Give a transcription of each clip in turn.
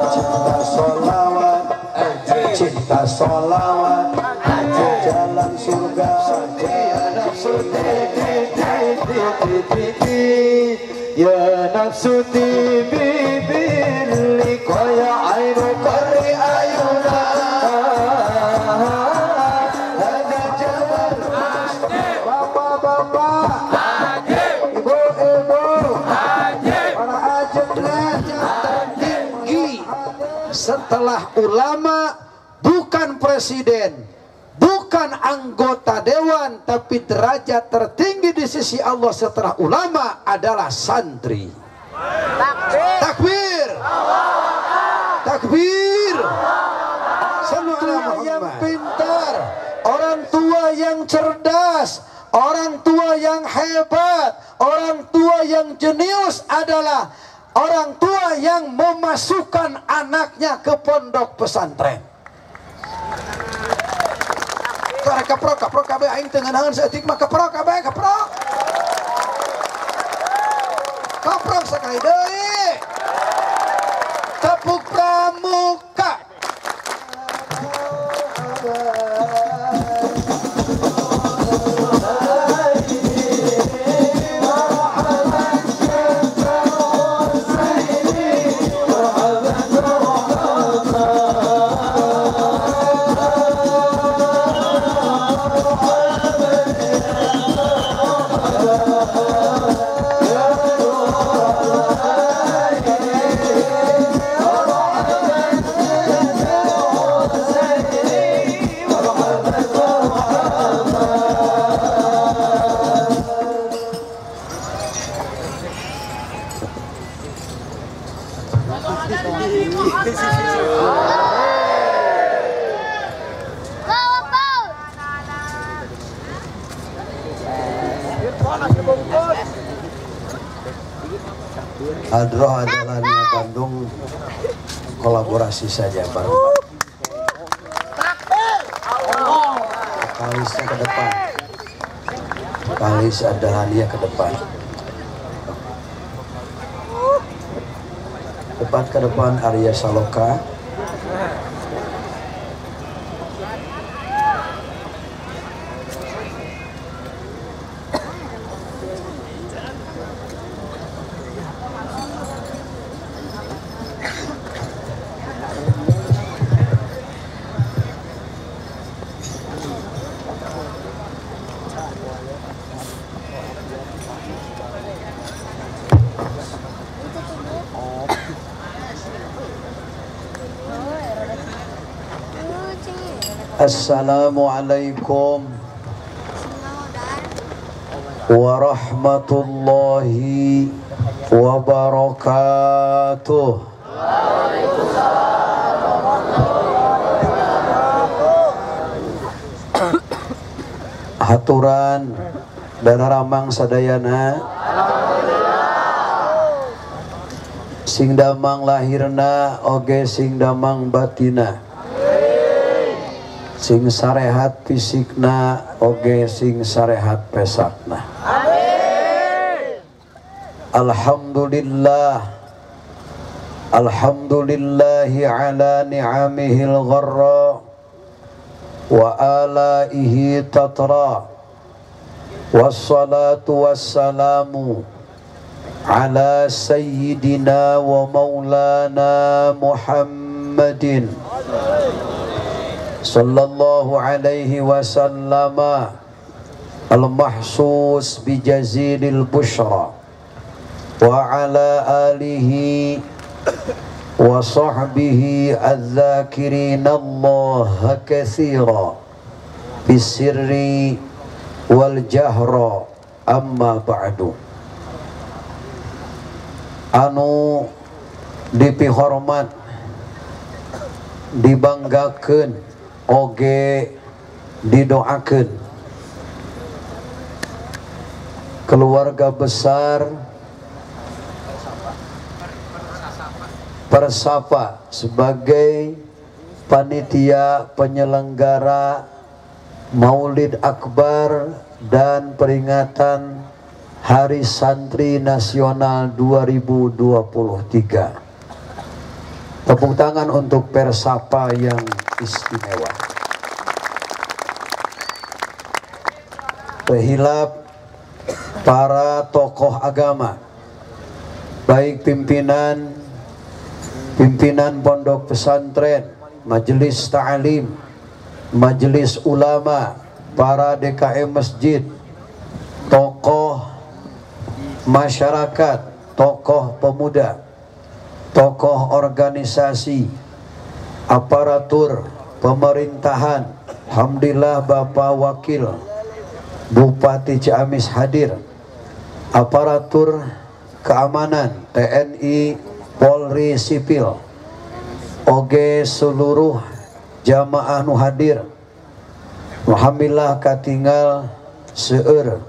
Cinta sholawat, cinta sholawat, jalan surga. Ya nafsu ti ti ti ti ti, ya nafsu ti bi ya ainu qari ayuna. Hada jamal. Bapak-bapak, ibu-ibu, para ajengan tertinggi setelah ulama, bukan presiden, bukan anggota dewan, tapi derajat tertinggi di sisi Allah setelah ulama adalah santri. Takbir, takbir. Santri yang pintar, orang tua yang cerdas, orang tua yang hebat, orang tua yang jenius adalah orang tua yang memasukkan anaknya ke pondok pesantren. Kaprok, kaprok, kabeh aing teu ngeunaheun saeutik mah kaprok kabeh, kaprok. Kaprok sekali deui. Tepuk pramuka. Hadroh adalah Nia Bandung, kolaborasi saja bareng. Vokalisnya ke depan, vokalis adalah Nia ke depan. Depan ke depan Arya Saloka. Assalamualaikum warahmatullahi wabarakatuh. Haturan dan ramang sadayana, sing damang lahirna oge sing damang batina, sing sarehat fisikna oge sing sarehat pesakna. Amin. Alhamdulillah, alhamdulillahi ala ni'amihil gharra wa alaihi tatra, wassalatu wassalamu ala sayyidina wa maulana Muhammadin sallallahu alaihi wasallama al-mahsus bijazilil bushra wa ala alihi wa sahbihi adz-dzakirin Allah katsira bisirri wal jahra, amma ba'du. Anu dipihormat, dibanggakeun, oge didoakeun keluarga besar Persapa sebagai panitia penyelenggara Maulid Akbar dan peringatan Hari Santri Nasional 2023. Tepuk tangan untuk Persapa yang istimewa. Terhilap para tokoh agama, baik pimpinan pondok pesantren, majelis ta'lim, majelis ulama, para DKM masjid, tokoh masyarakat, tokoh pemuda, tokoh organisasi, aparatur pemerintahan. Alhamdulillah Bapak Wakil Bupati Ciamis hadir, aparatur keamanan TNI, Polri, sipil, oge seluruh jamaah nu hadir. Alhamdulillah katinggal seueur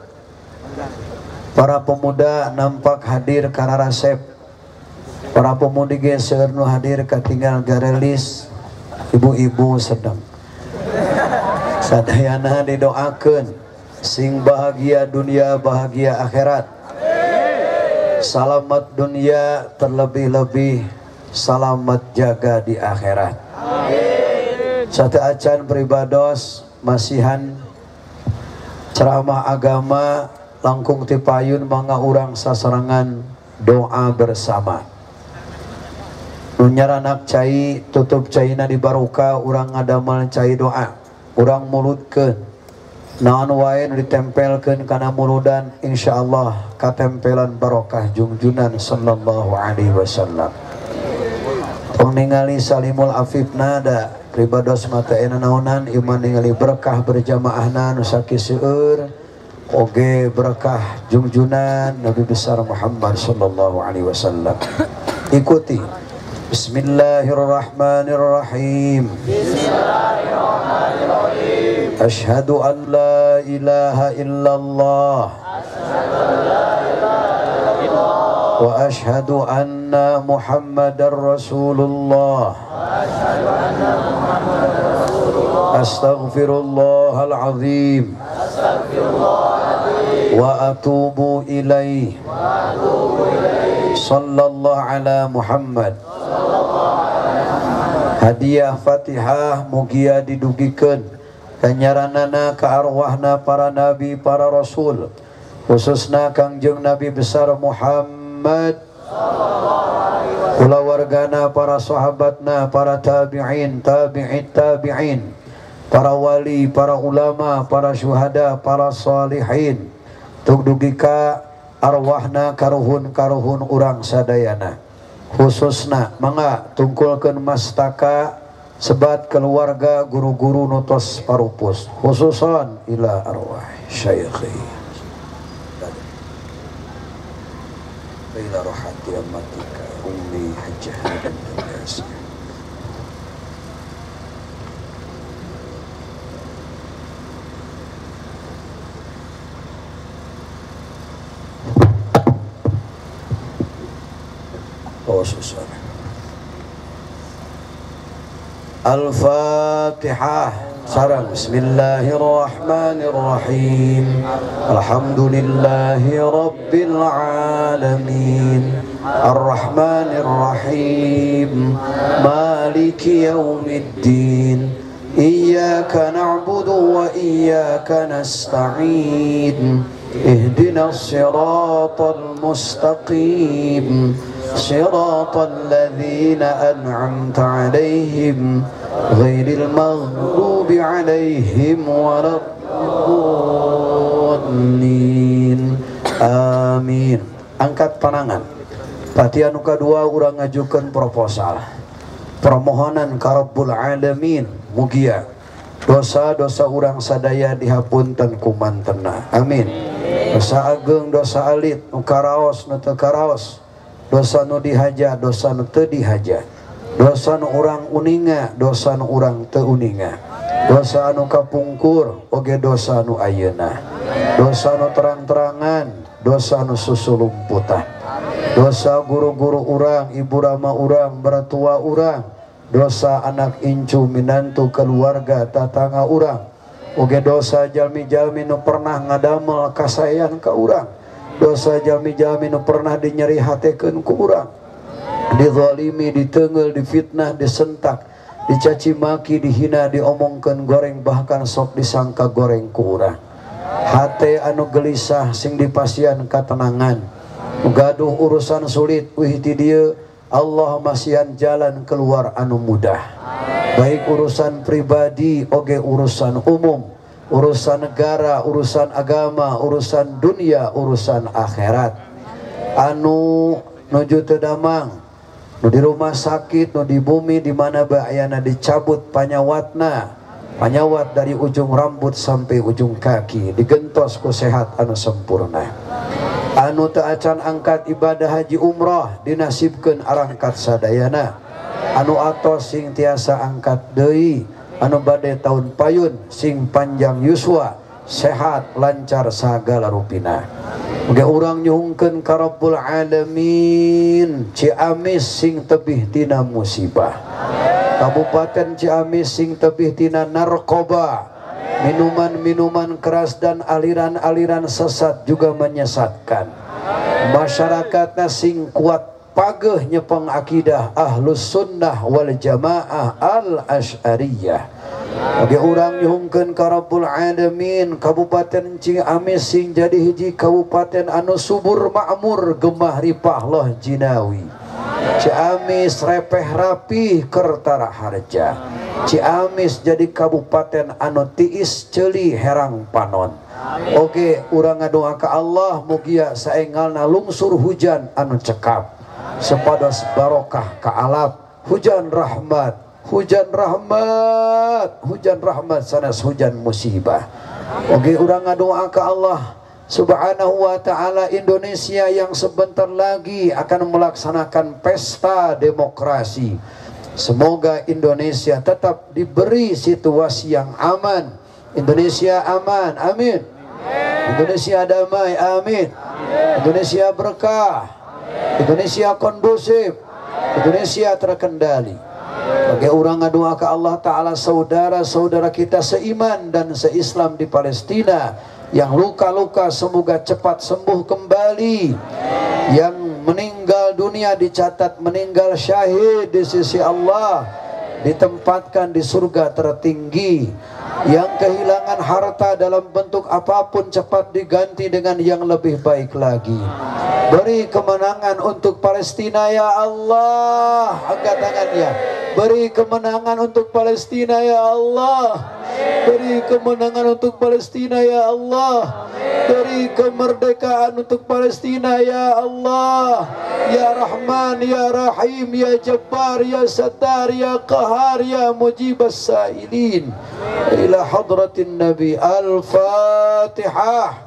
para pemuda nampak hadir kararasep, para pemudi ge seueur nu hadir katinggal garelis, ibu-ibu sedang. Sadayana didoakeun sing bahagia dunia, bahagia akhirat. Selamat dunia, terlebih-lebih selamat jaga di akhirat. Satu acan pribados masihan ceramah agama langkung tipayun mangga urang sasarangan doa bersama. Nu nyaranak cai tutup caina di barokah urang ngadamel cai doa, urang mulutkeun. Naon wae nu ditempelkeun kana muludan, insyaallah katempelan barokah jungjunan sallallahu alaihi wasallam. Tong ningali salimul afif nada pribados mata naonan iman ningali berkah berjamaahna nu sakiseueur oge berkah jungjunan Nabi besar Muhammad sallallahu alaihi wasallam. Ikuti. Bismillahirrahmanirrahim. Bismillahirrahmanirrahim. Ashhadu an la ilaha illallah wa ashhadu anna Muhammadar Rasulullah. Astaghfirullahal azim wa atubu ilaih. Sallallahu ala Muhammad. Hadiah Fatihah mugia didugikeun kanyaranana ka arwahna para nabi, para rasul, khususna Kangjeng Nabi besar Muhammad, kulawargana, para sahabatna, para tabi'in, tabi'it tabi'in, para wali, para ulama, para syuhada, para salihin, tugdugi ka arwahna karuhun-karuhun urang sadayana, khususna mangga tungkulkeun mastaka sebat keluarga guru-guru nutos parupus, khususan ila arwah syaikhi ila rohati amatika ummi hajjah dan yasir. Oh, susah. Al-Fatihah. Sarang. Bismillahirrahmanirrahim. Alhamdulillahi rabbil alamin. Arrahmanirrahim. Maliki yaumiddin. Iyyaka na'budu wa iyyaka nasta'in. Ihdinas siratal mustaqim. صراط الذين أنعمت عليهم غير المغضوب عليهم ولا الضالين. Amin. Angkat panangan. Patian nu kadua urang ngajukeun proposal, permohonan ka Rabbul Alamin, mugia dosa-dosa urang sadaya dihapunten ku mantena. Amin. Dosa ageng, dosa alit, nu karaos, nu teu karaos, dosa nu dihaja, dosa nu teu dihaja, dosa nu urang uninga, dosa nu urang teu uninga, dosa anu kapungkur oge dosa nu ayeuna, dosa nu terang-terangan, dosa nu susulumputan, dosa guru-guru urang, ibu rama urang, mertua urang, dosa anak incu, minantu, keluarga, tatangga urang, oge dosa jalmi-jalmi nu pernah ngadamel kasayan ka urang, dosa jalmi-jalmi nu pernah dinyeri hatekeun ku urang, Dizalimi, ditenggel, difitnah, disentak, dicaci maki, dihina, diomongkeun goreng, bahkan sok disangka goreng ku urang. Hate anu gelisah sing dipasian katenangan. Gaduh urusan sulit wih ti dieu Allah masihan jalan keluar anu mudah. Baik urusan pribadi oge urusan umum, urusan negara, urusan agama, urusan dunia, urusan akhirat. Anu nuju teu damang, nu di rumah sakit, nu di bumi, di mana bae ayana dicabut panyawatna, panyawat dari ujung rambut sampai ujung kaki, digentos ku sehat anu sempurna. Anu teu acan angkat ibadah haji umrah dinasibkeun arangkat sadayana. Anu atos sing tiasa angkat deui, anu bade tahun payun sing panjang yuswa, sehat lancar sagala rupina. Muga urang nyuhunkeun ka Rabbul Alamin, Ciamis sing tebih tina musibah. Kabupaten Ciamis sing tebih tina narkoba, minuman-minuman keras dan aliran-aliran sesat juga menyesatkan. Masyarakatnya sing kuat pageh nyepeng akidah Ahlus Sunnah wal Jamaah Al Asy'ariyah. Bagi urang nyuhunkeun ka Rabbul Alamin, Kabupaten Ciamis sing jadi hiji kabupaten anu subur makmur gemah ripah loh jinawi. Ciamis repeh rapih kertara harja. Ciamis jadi kabupaten anu tiis ceuli herang panon. Oke, urang ngadoa ka Allah mugia saengalna lungsur hujan anu cekap, sepados barokah ka alap, hujan rahmat, hujan rahmat, hujan rahmat sanes hujan musibah. Oke, urang ngadoa ka Allah Subhanahu wa ta'ala, Indonesia yang sebentar lagi akan melaksanakan pesta demokrasi. Semoga Indonesia tetap diberi situasi yang aman. Indonesia aman, amin. Indonesia damai, amin. Indonesia berkah, Indonesia kondusif, Indonesia terkendali. Bagi orang ngadoa ke Allah Ta'ala, saudara-saudara kita seiman dan seislam di Palestina yang luka-luka semoga cepat sembuh kembali, yang meninggal dunia dicatat meninggal syahid di sisi Allah, ditempatkan di surga tertinggi, yang kehilangan harta dalam bentuk apapun cepat diganti dengan yang lebih baik lagi. Beri kemenangan untuk Palestina ya Allah. Angkat tangannya. Beri kemenangan untuk Palestina ya Allah. Beri kemenangan untuk Palestina ya Allah. Beri kemerdekaan untuk Palestina ya Allah. Ya Rahman, ya Rahim, ya Jabbar, ya Sattar, ya Qahar, ya Mujibas Sailin. Ila hadratin Nabi. Al-Fatihah.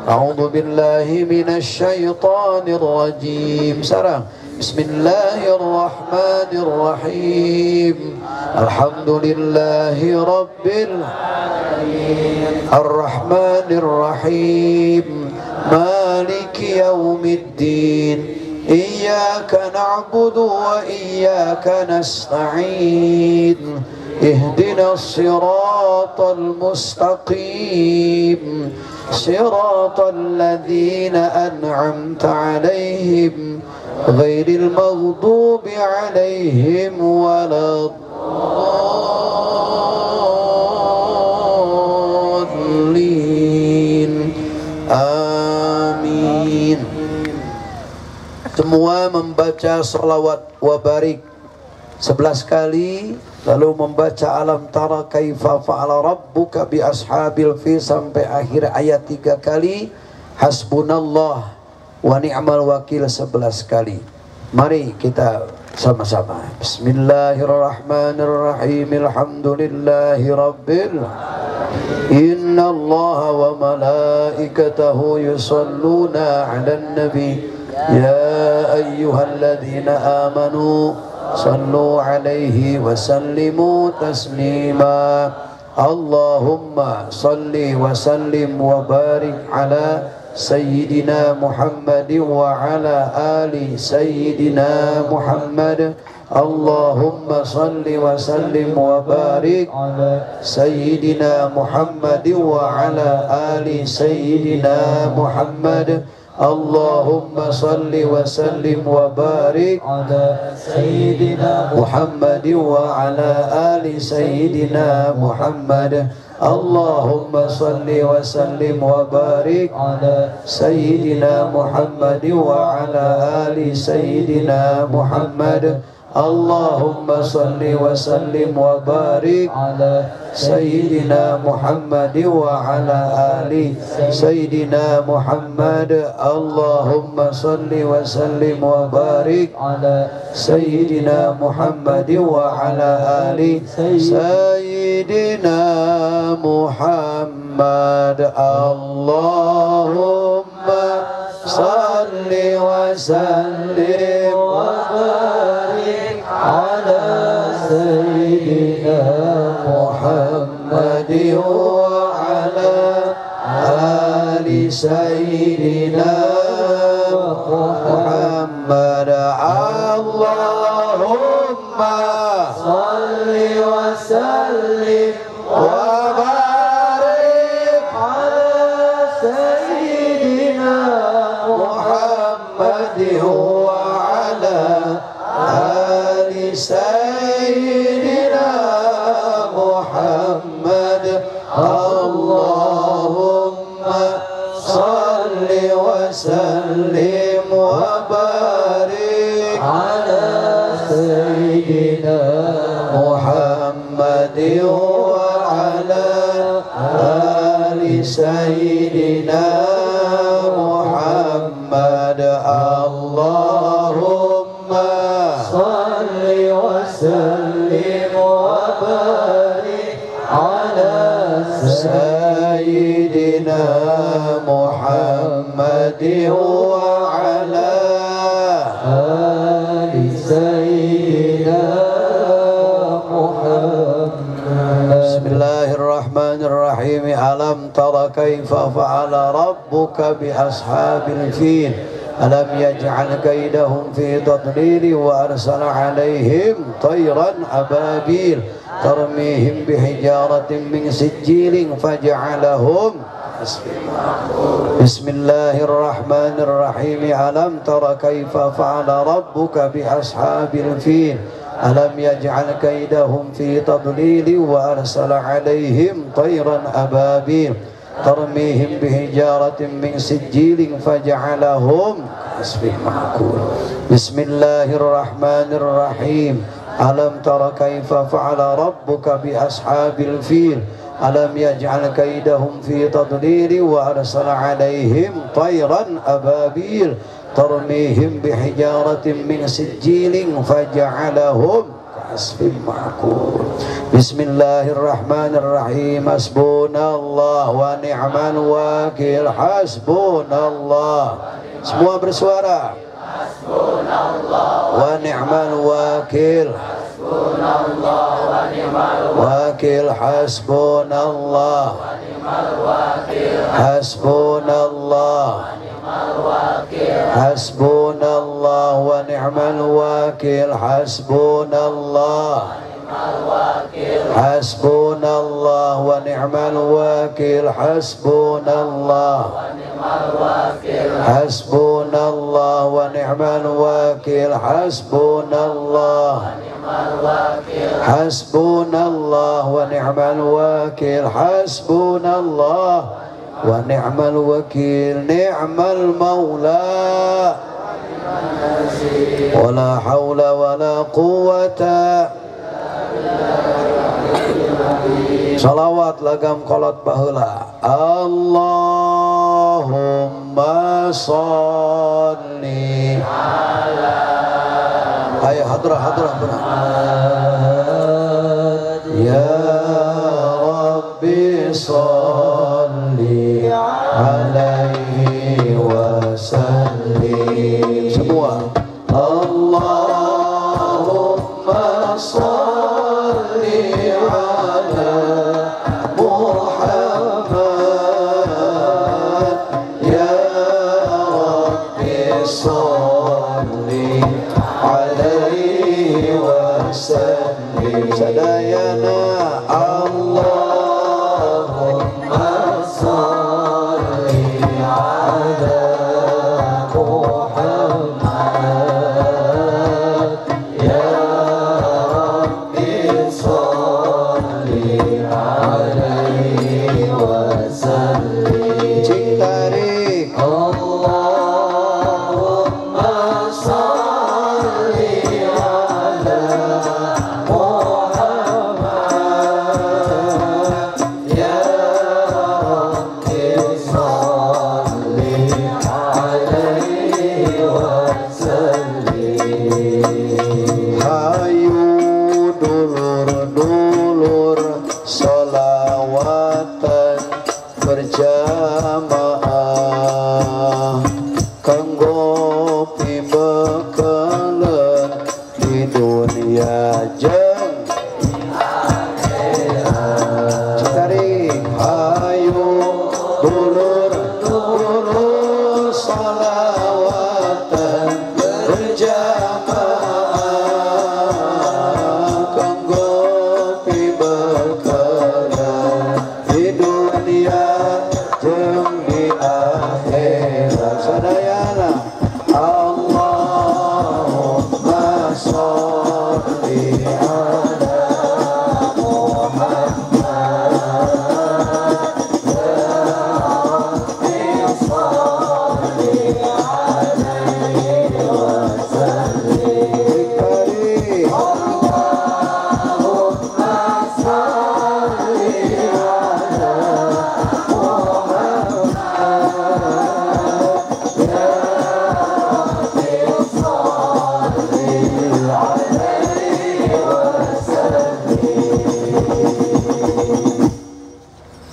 A'udzu billahi minasy syaithanir rajim. Sarang. Bismillahirrahmanirrahim. Alhamdulillahi rabbil alamin. Arrahmanir rahim. Maliki yaumiddin. Iyyaka na'budu wa iyyaka nasta'in. Ihdinas siratal mustaqim. Siratal ladzina an'amta 'alaihim ghairil maghdubi 'alaihim waladdallin. Amin. Semua membaca sholawat wa barik 11 kali, lalu membaca alam tara kaifa fa'ala rabbuka bi ashabil fil sampai akhir ayat 3 kali, hasbunallah wa ni'mal wakil 11 kali. Mari kita sama-sama. Bismillahirrahmanirrahim. Alhamdulillahi rabbil alamin. Innallaha wa malaikatahu yusalluna 'alan nabi. Ya ayyuhalladzina amanu sallu alaihi wa sallimu taslima. Allahumma salli wa sallim wa barik ala Sayyidina Muhammad wa ala ali Sayyidina Muhammad. Allahumma salli wa sallim wa barik ala Sayyidina Muhammad wa ala ali Sayyidina Muhammad. Allahumma salli wa sallim wa barik ala sayyidina Muhammad wa ala ali sayyidina Muhammad. Allahumma salli wa sallim wa barik ala sayyidina Muhammad wa ala ali sayyidina Muhammad. Allahumma salli wa sallim wa barik ala sayyidina Muhammad wa ala ali sayyidina Muhammad. Allahumma salli wa sallim wa barik ala sayyidina Muhammad wa ala ali sayyidina Muhammad. Allahumma salli wa sallim wa barik ala sayyidina Muhammad wa ala ali sayyidina Muhammad. Allahumma salli wa sallim wa barik ala sayyidina Muhammad wa ala ali sayyidina Muhammad. Allahumma salli wa sallim wa barik ala sayyidina Muhammad wa ala ali sayyidina Muhammad. Allahumma salli wa sallim wa barik ala sayyidina Muhammad wa ala ali sayyidina Muhammad. Bismillahirrahmanirrahim. Alam tara kaifa fa'ala rabbuka bi ashabil fil. Alam yaj'al kaidahum fi tadlil wa arsala 'alaihim tayran ababil tarmihim bihijaratin min sijilin faj'alahum. Bismillahirrahmanirrahim. Alam tara kaifa fa'ala rabbuka bi ashabil fil. Alam yaj'al kaidahum fi tadlil wa arsala 'alaihim tayran ababil tarmihim bihijaratin min sijilin faj'alahum kasfin ma'kul. Bismillahirrahmanirrahim. Alam tara kaifa fa'ala rabbuka bi ashabil fil. Alam yaj'al kaidahum fi tadlil wa arsala 'alaihim tayran ababil tarmihim bihijaratin min sijilin faj'alahum kasfin ma'kul. Bismillahirrahmanirrahim. Hasbunallah wa ni'mal wakil. Hasbunallah. Semua bersuara. Hasbunallah wa ni'mal wakil. Hasbunallah wa ni'mal wakil. Hasbunallah wa ni'mal wakil. Hasbunallah wa ni'mal wakil. Hasbunallah wa ni'mal wakil. Hasbunallah Hasbunallah wa ni'mal wakil. Hasbunallah wa ni'mal wakil. Hasbunallah wa ni'mal wakil. Hasbunallah wa ni'mal wakil. Hasbunallah wa ni'mal wakil. Hasbunallah wa ni'mal wakil. Ni'mal maula wala hawla wala quwwata. Salawat lagam kolot baheula. Allahumma sholli ala. Ayo hadrah hadrah benar. Ya Rabbi sholli alaihi wa sallim. Semua. Allahumma sholli ala Muhammad. Ya Rabbi sholli alaihi wa sallim. Sadayana Allahumma sholli ala dulur-dulur solawatan berjamaah kanggo pibekeleun di dunia jeung akhirat. Citarik hayu dulur-dulur solawatan berjamaah kanggo pibekeleun di dunia jeung di akhirat. Sadayana Allahumma sholli ala Muhammad ya Rabbi sholli alaihi wa sallim. Allahumma sholli ala Muhammad ya Rabbi sholli alaihi wa sallim.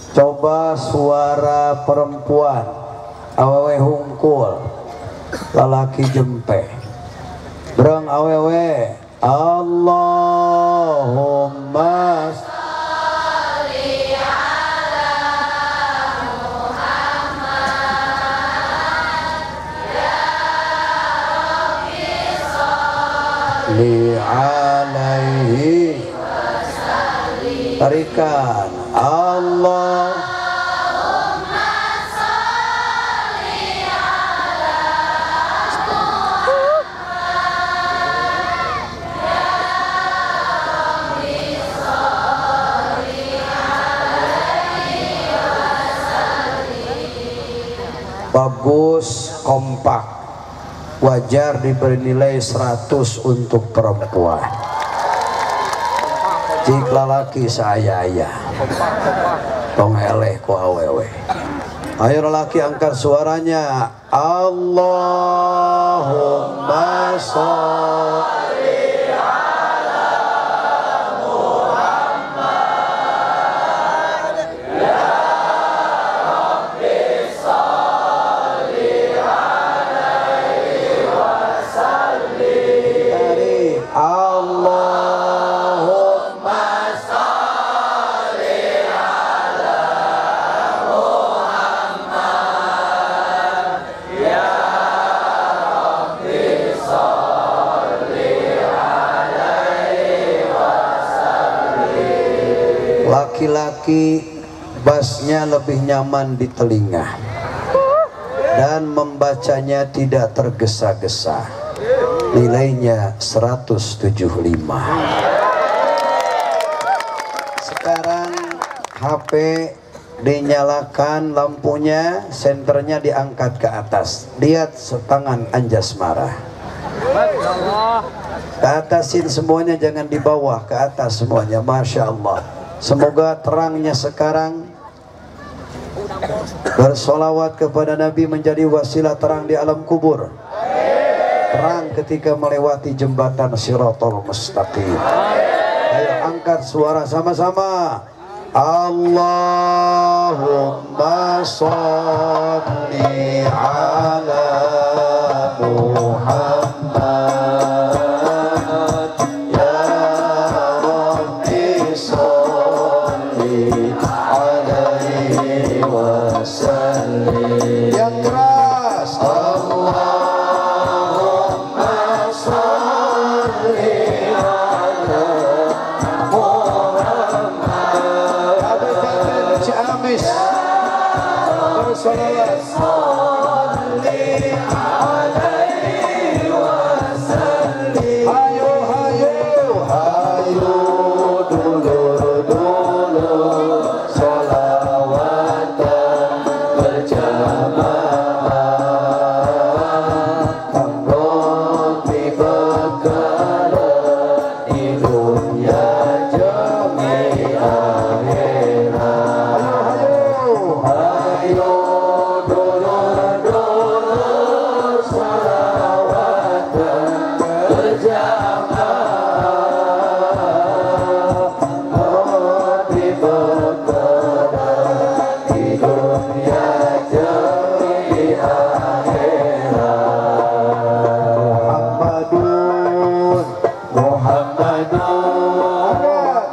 Coba suara perempuan awewe hungkul, lalaki jempe. Berang awewe Allahumma sholli ala Muhammad ya Rabbi sholli alaihi wasallim. Tarikan Allah Allahumma sholli ala Muhammad ya Rabbi sholli alaihi wasallim. Bagus, kompak, wajar diberi nilai 100 untuk perempuan. Jika lalaki saya ayah tong eleh ku awewe. Ayo lelaki angkat suaranya. Allahumma sholli ala Muhammad ya Rabbi sholli alaihi wasallim. Tarik Allahumma sholli ala Muhammad ya Rabbi sholli alaihi wasallim. Laki-laki bassnya lebih nyaman di telinga dan membacanya tidak tergesa-gesa. Nilainya 175. Sekarang HP dinyalakan lampunya, senternya diangkat ke atas. Lihat setangan Anjasmara. Ke atasin semuanya, jangan di bawah, ke atas semuanya. Masya Allah. Semoga terangnya sekarang bersolawat kepada Nabi menjadi wasilah terang di alam kubur. Terang ketika melewati jembatan Siratal Mustaqim. Ayo angkat suara sama-sama. Allahumma sholli ala Muhammad ya Rabbi sholli alaihi wasallim. Yang keras. Allahumma sholli ala Muhammad. Kabupaten Ciamis bersolawat. Sholli alaihi wasallim. Hayo hayo hayo dulur-dulur solawatan berjamaah kanggo pibekele di dunia jeung di akhirat. Ayo Ayo dulur-dulur solawatan berjamaah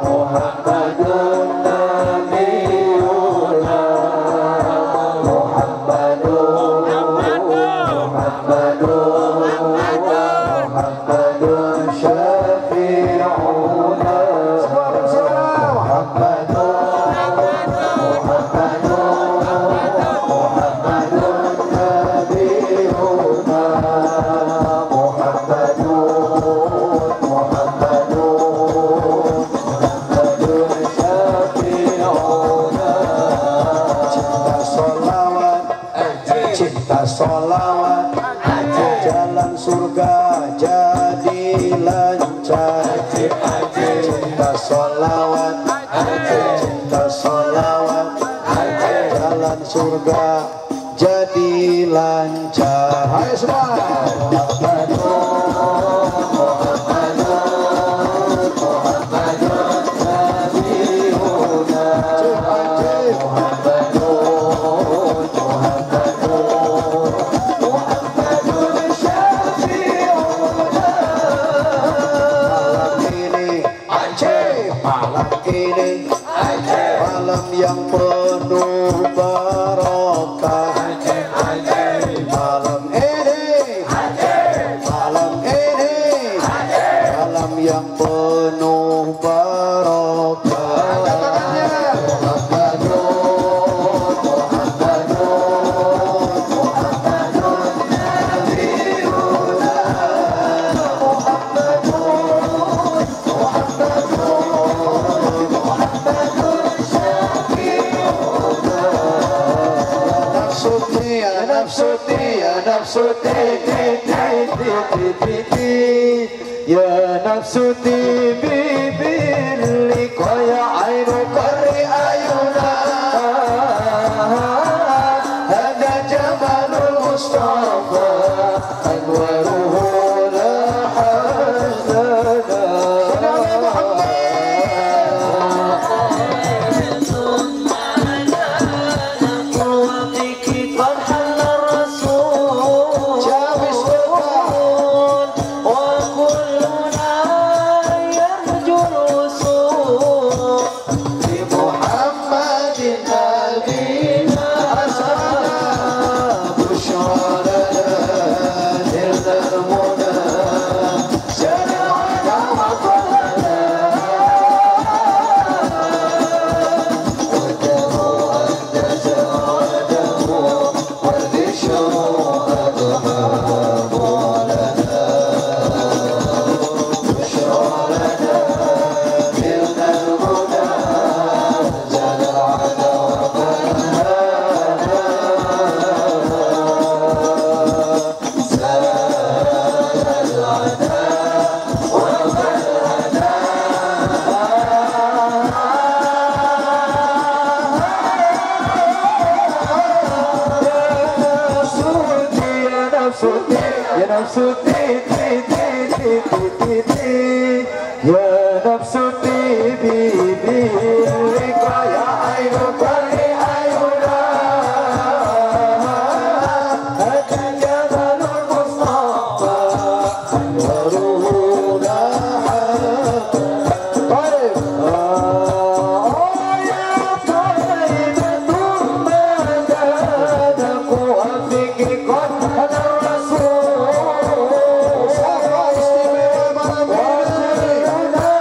Muhammadun nabiyuna, Muhammadun, Muhammadun, Muhammadun syafi'una, Muhammadun, Muhammadun, Muhammadun nabiyuna, Muhammadun, Muhammadun, Muhammadun syafi'una. Cinta solawat, cinta solawat, jalan surga jadi lancar. Cinta solawat, cinta solawat, jalan surga jadi lancar. Ayo semua. Muhammadun, Muhammadun nabiyuna, Muhammadun, Muhammadun, Muhammadun syafi'una. Malam ini, malam ini, malam yang penuh barokah. Malam ini, malam ini, malam yang penuh barokah. Angkat tangannya. Muhammadun, Muhammadun, Muhammadun nabiyuna, Muhammadun, Muhammadun, Muhammadun syafi'una. Nafsuti ya nafsuti ya nafsuti ti ti ti ti ti ti ya nafsuti bibilika ya ainu qarri ayuna, hada jamalul mustafa anwaruhu la hazana. Salli ala Muhammad. قد حل الرسول وكلنا يرجو الوصول لمحمد نبينا، بشرى لنا نلنا المنى، شرعنا وطلنا، والدم أنت جواده والبشر أذهب لنا، بشرى لنا نلنا المنى، زال العدا وبرهانا، زال العدا وبرهانا. يا نفسي يا نفسي تي تي تي تي تي تي يا نفسي بي بي يا عين قري عيونا، هذا جمال المصطفى أنواره لا طيب. يا طيبة ما زاد قوتك قد هدى الرسول، Siapa istimewa malam ini? وكلنا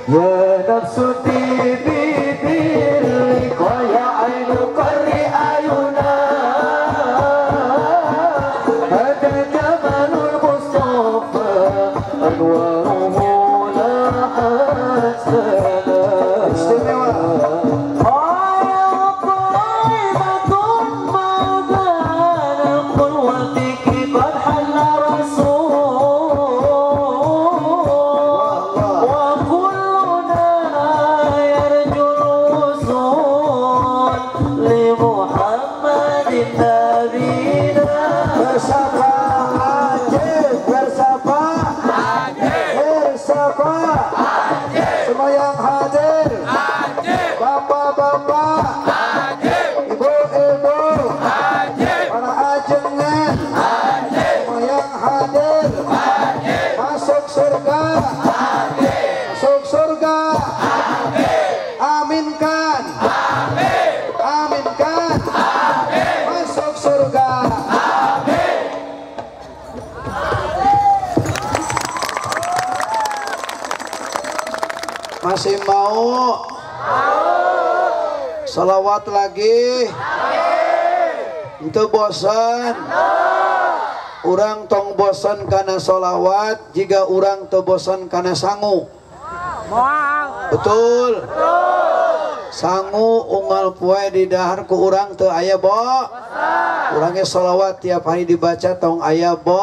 Ya nafsu tibi birrika ya ainu qarri ayuna hada jamalul mustafa anwaruhu lahat sana. Istimewa. Semua yang hadir, bapak-bapak, ibu-ibu, para ajengan, semua yang hadir, masuk surga, masuk surga, aminkan, aminkan, masuk surga. Masih mau? Salawat lagi? Itu bosan? Urang tong bosan karena solawat, jika urang teu bosan karena sangu. Betul? Sangu unggal poe di dahar ku urang teu aya bo. Urangnya solawat tiap hari dibaca tong aya bo.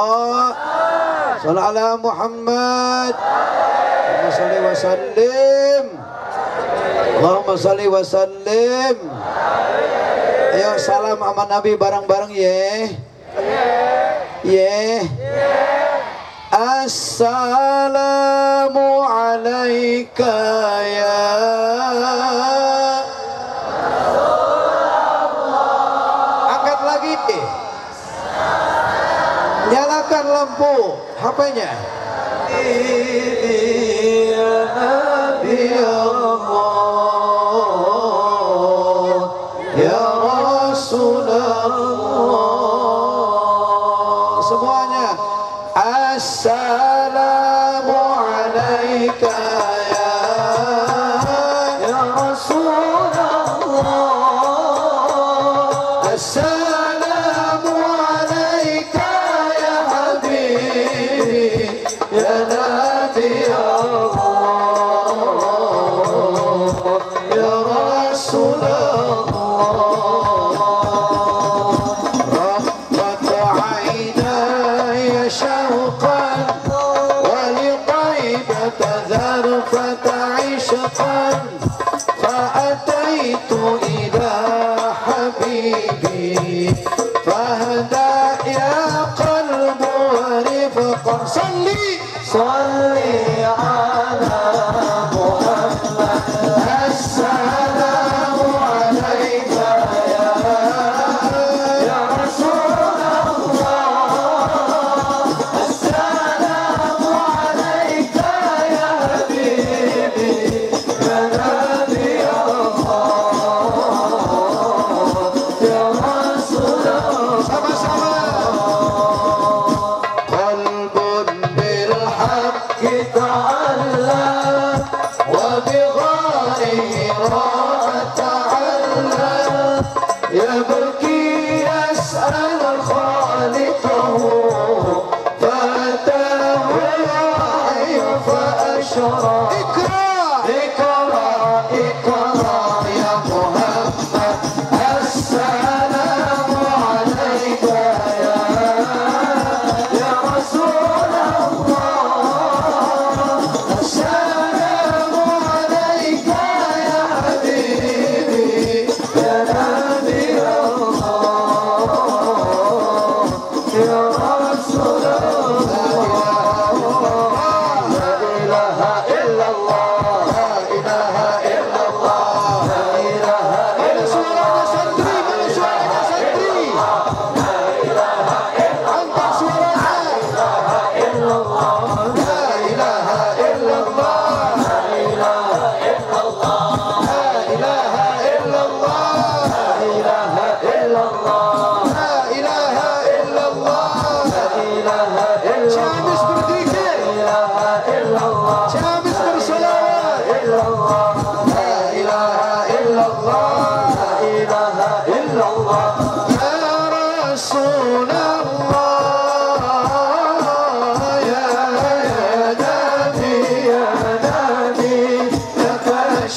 Shalli ala Muhammad. Allahumma sholli wa sallim. Allahumma sholli wa sallim. Ayo salam sama Nabi bareng-bareng ye. Ye. Assalamu alaika ya Rasulullah. Angkat lagi. Nyalakan lampu HP-nya. Ya Nabi Allah, ya Rasulullah. Semuanya. Assalamu alaika ya Rasulullah. Assalamu alaika ya Habibi, ya Nabi Allah, ya Rasulullah. Rabbat aynaya syauqan wa liqaibata dharfata ishqan fa ataitu ila habibi fahda ya qalbu wa rifqan. Salli salli ala Muhammad. Assalamu alaika ya Rasulullah. Assalamu alaika ya Habibi, ya Nabi Allah,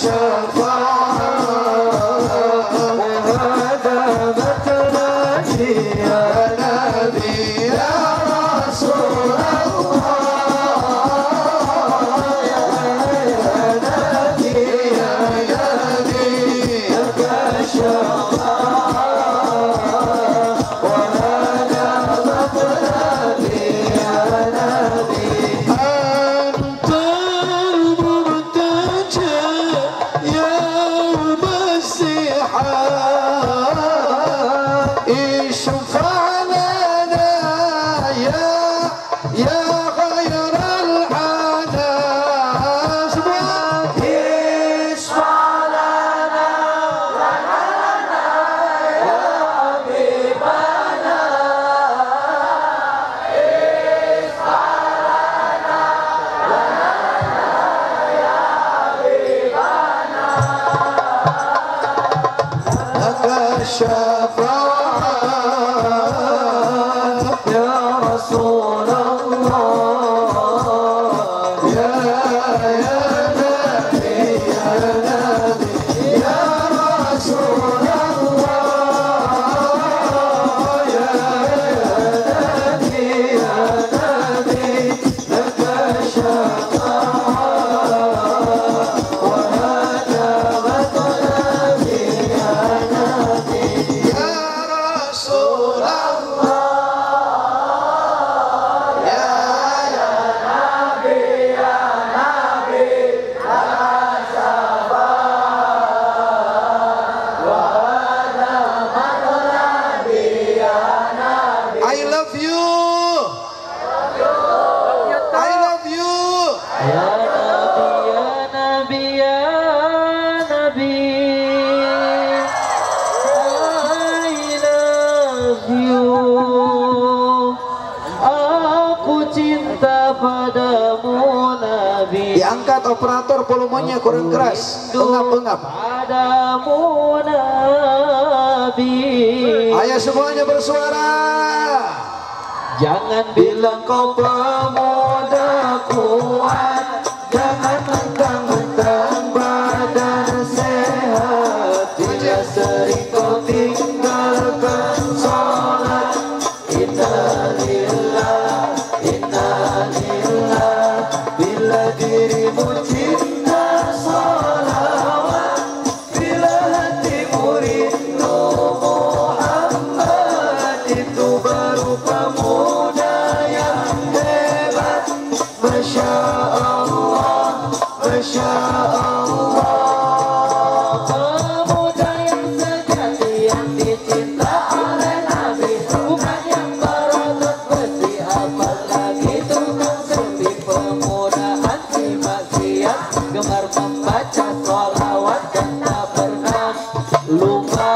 الشفاعة وهذا مطلبي يا نبي يا رسول الله يا نبي يا نبي لك الشفاعة وهذا مطلبي يا نبي. أنت المرتجى يوم الزحام، اشفع لنا يا خير الأنام. اشفع لنا يا حبيبنا، اشفع لنا يا حبيبنا، لك الشفاعة يا رسول الله يا نبي يا نبي يا رسول الله يا نبي يا نبي لك الشفاعة وهذا مطلبي يا نبي يا رسول الله يا نبي يا نبي لك الشفاعة وهذا مطلبي يا نبي. I love you, I love you. Ya Nabi, ya Nabi, ya Nabi, I love you. Aku cinta padamu Nabi. Diangkat operator volumenya kurang keras. Engap-engap. Padamu Nabi. Ayo semuanya bersuara. Jangan Bilang kau pemuda kuat, jangan mentang-mentang badan sehat. Bila sering kau tinggalkan sholat, innalillah, innalillah. Bila dirimu cinta sholawat, bila hatimu rindu Muhammad, itu baru pemuda yang hebat. Masya Allah, Masya Allah. Pemuda yang sejati yang dicinta oleh Nabi, bukan yang berotot besi, apalagi tukang sepi. Pemuda anti maksiat, gemar membaca sholawat, dan tak pernah lupa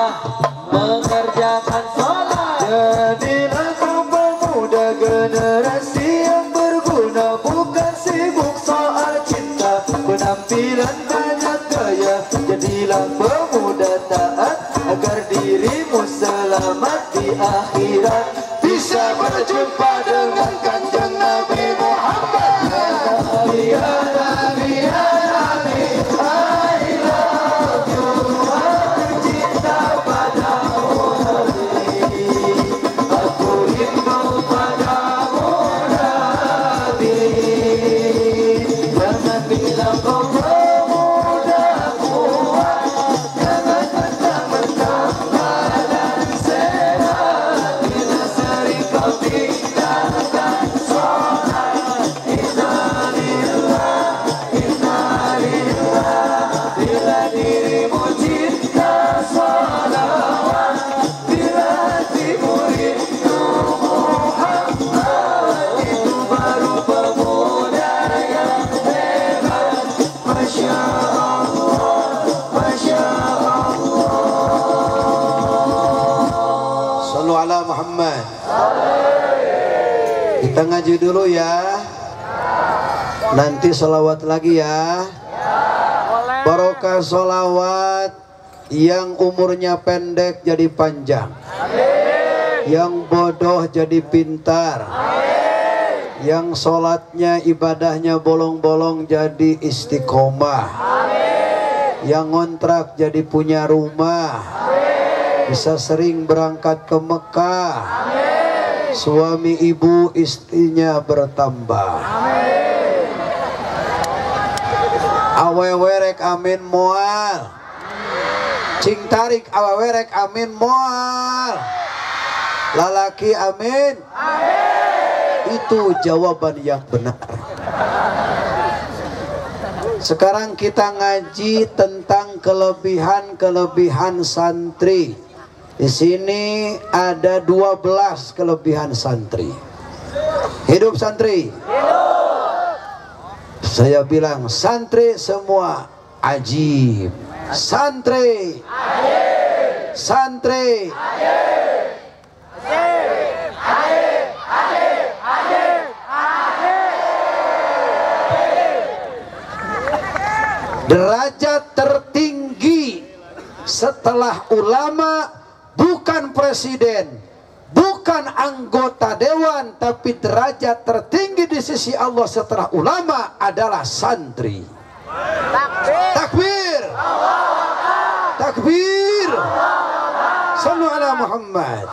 mengerjakan sholat. Jadilah kau pemuda generasi yang berguna, bukan sibuk soal cinta, penampilan banyak gaya. Jadilah pemuda taat agar dirimu selamat di akhirat, Bisa berjumpa dengan Kanjeng Nabi Muhammad. Ya Nabi, ya Nabi, I love you. Aku cinta padamu Nabi, aku rindu padamu Nabi. Jangan bilang kau pemuda kuat, jangan mentang-mentang badan sehat. Bila sering kau tinggalkan sholat, innalillah, innalillah. Bila dirimu cinta sholawat, bila hatimu rindu Muhammad, itu baru pemuda yang hebat. Masya Allah, Masya Allah. Sallu ala Muhammad. Kita ngaji dulu ya. Nanti sholawat lagi ya. Barokah sholawat yang umurnya pendek jadi panjang, yang bodoh jadi pintar, yang sholatnya ibadahnya bolong-bolong jadi istiqomah. Yang ngontrak jadi punya rumah. Bisa sering berangkat ke Mekah. Suami ibu istrinya bertambah. Awewe rek amin moal. Cing tarik awewe rek amin moal. Lalaki amin. Itu jawaban yang benar. Sekarang kita ngaji tentang kelebihan-kelebihan santri. Di sini ada 12 kelebihan santri. Hidup santri. Hidup. Saya bilang santri semua ajib. Santri. Ajib. Santri. Ajib. Ajib. Ajib. Ajib. Ajib. Derajat tertinggi setelah ulama bukan presiden, bukan anggota dewan, tapi derajat tertinggi di sisi Allah setelah ulama adalah santri. Takbir. Takbir. Takbir. Sallu ala Muhammad.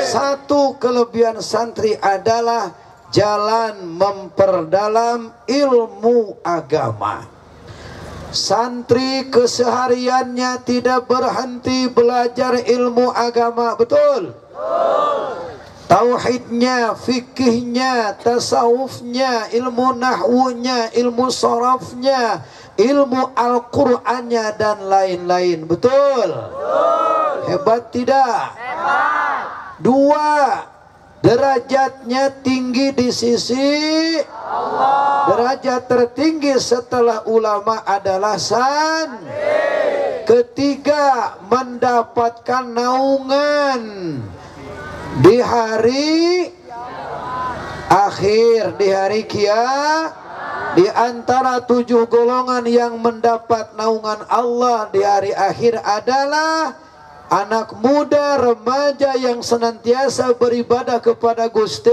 Satu kelebihan santri adalah jalan memperdalam ilmu agama. Santri kesehariannya tidak berhenti belajar ilmu agama, betul? Tauhidnya, fikihnya, tasawufnya, ilmu nahwunya, ilmu sorafnya, ilmu Al-Qur'annya dan lain-lain, betul? Hebat tidak? Hebat. Dua, derajatnya tinggi di sisi Allah. Derajat tertinggi setelah ulama adalah santri. Ketiga, mendapatkan naungan di hari akhir, di hari kiamat. Di antara 7 golongan yang mendapat naungan Allah di hari akhir adalah anak muda, remaja yang senantiasa beribadah kepada Gusti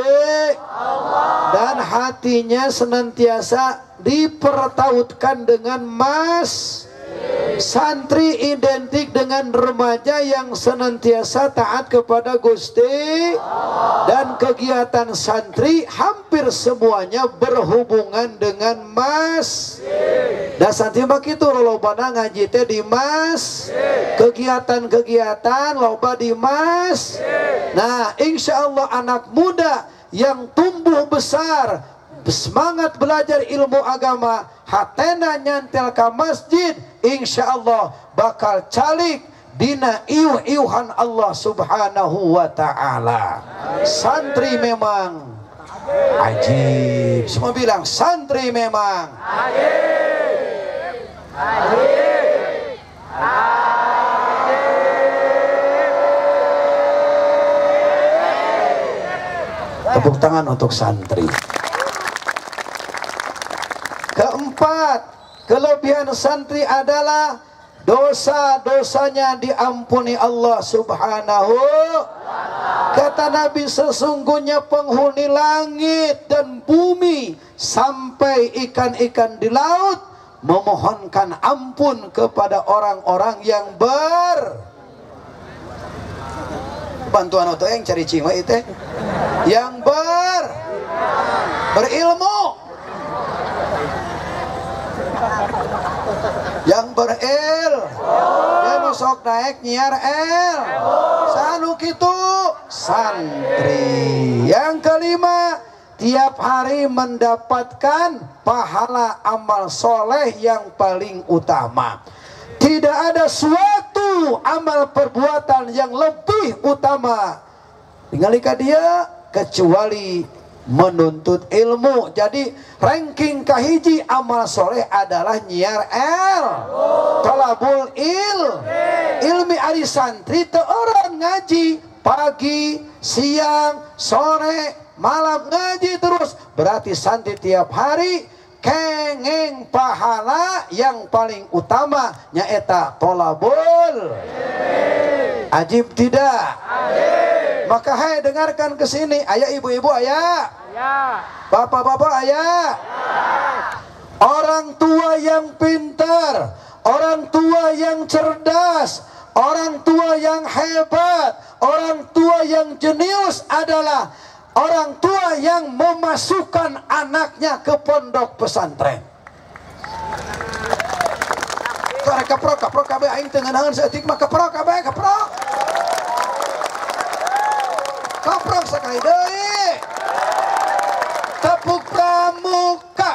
Allah dan hatinya senantiasa dipertautkan dengan mas. Santri identik dengan remaja yang senantiasa taat kepada Gusti Allah, dan kegiatan santri hampir semuanya berhubungan dengan mas. Dan santri mah kitu lolobana ngaji teh di mas, kegiatan-kegiatan loba di mas. Nah, insya Allah anak muda yang tumbuh besar semangat belajar ilmu agama, hatena nyantel ka masjid, insya Allah bakal calik dina iuh-iuhan Allah subhanahu wa ta'ala. Santri memang ajib. Semua bilang santri memang ajib. Ajib. Ajib. Tepuk tangan untuk santri. Keempat, kelebihan santri adalah dosa-dosanya diampuni Allah subhanahu. Kata Nabi, sesungguhnya penghuni langit dan bumi sampai ikan-ikan di laut memohonkan ampun kepada orang-orang yang bantuan atau yang cari cima itu yang berilmu, yang beril, yang sok naik nyiar el, sanu kitu santri. Yang kelima, tiap hari mendapatkan pahala amal soleh yang paling utama. Tidak ada suatu amal perbuatan yang lebih utama tinggalika dia kecuali menuntut ilmu. Jadi ranking kahiji amal soleh adalah nyiar el, tolabul il, ilmi. Ari santri teu orang ngaji pagi, siang, sore, malam ngaji terus. Berarti santri tiap hari kengeng pahala yang paling utama nyaeta tolabul. Ajib tidak? Ajib. Maka hai, dengarkan ke sini, ayah ibu-ibu ayah, bapak-bapak ayah. Orang tua yang pintar, orang tua yang cerdas, orang tua yang hebat, orang tua yang jenius adalah orang tua yang memasukkan anaknya ke pondok pesantren. Kaprok, kaprok, kabeh aing teu ngeunaheun saeutik mah kaprok kabeh, kaprok. Kaprok sakali deui. Tepuk pramuka.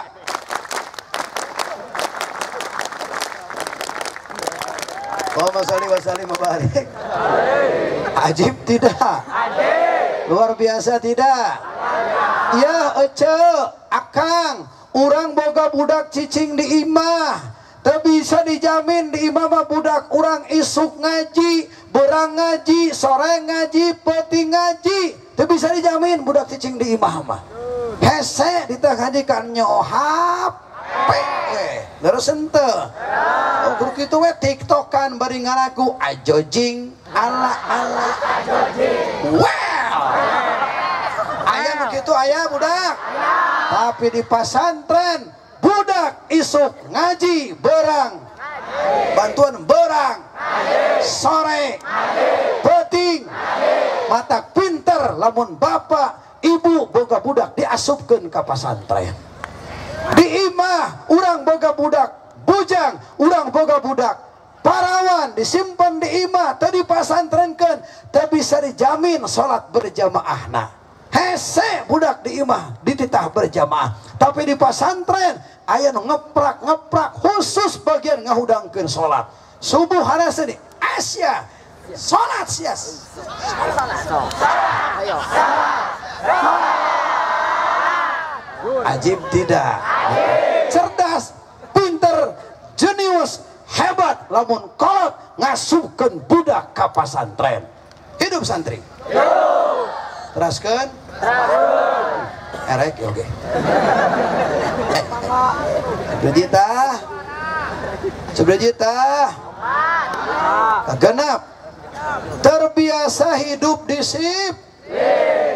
Allahumma sholli wa sallim wa barik. Ajib tidak? Ajib. Luar biasa tidak? Ya ece, akang, urang boga budak cicing di imah. Teu bisa dijamin di imah mah budak urang isuk ngaji, berang ngaji, sore ngaji, peuting ngaji. Teu bisa dijamin budak cicing di imah mah. Hese ditah ngaji kan nyohap we. Leres henteu? Oh, guru kitu we tiktokan bari ngalagu ajojing ala ala ajojing. Well. Aya nu kitu aya budak. Tapi di pasantren budak isuk ngaji berang, bantuan berang, sore, peuting, mata pinter lamun bapak ibu boga budak diasupkeun ka pasantren. Di imah urang boga budak bujang, urang boga budak parawan disimpan di imah tadi pasantrenkeun, teu bisa dijamin salat berjamaahna. Hese budak di imah dititah berjamaah, tapi di pasantren aya nu ngeprak-ngeprak khusus bagian ngahudangkeun salat. Subuh harasa di Asia salat sia. Ajib tidak? Cerdas, pinter, jenius, hebat lamun kolot ngasupkeun budak ka pasantren. Hidup santri. Teraskeun? Erek oke. Juta. 10 juta. Genap. Terbiasa hidup disip.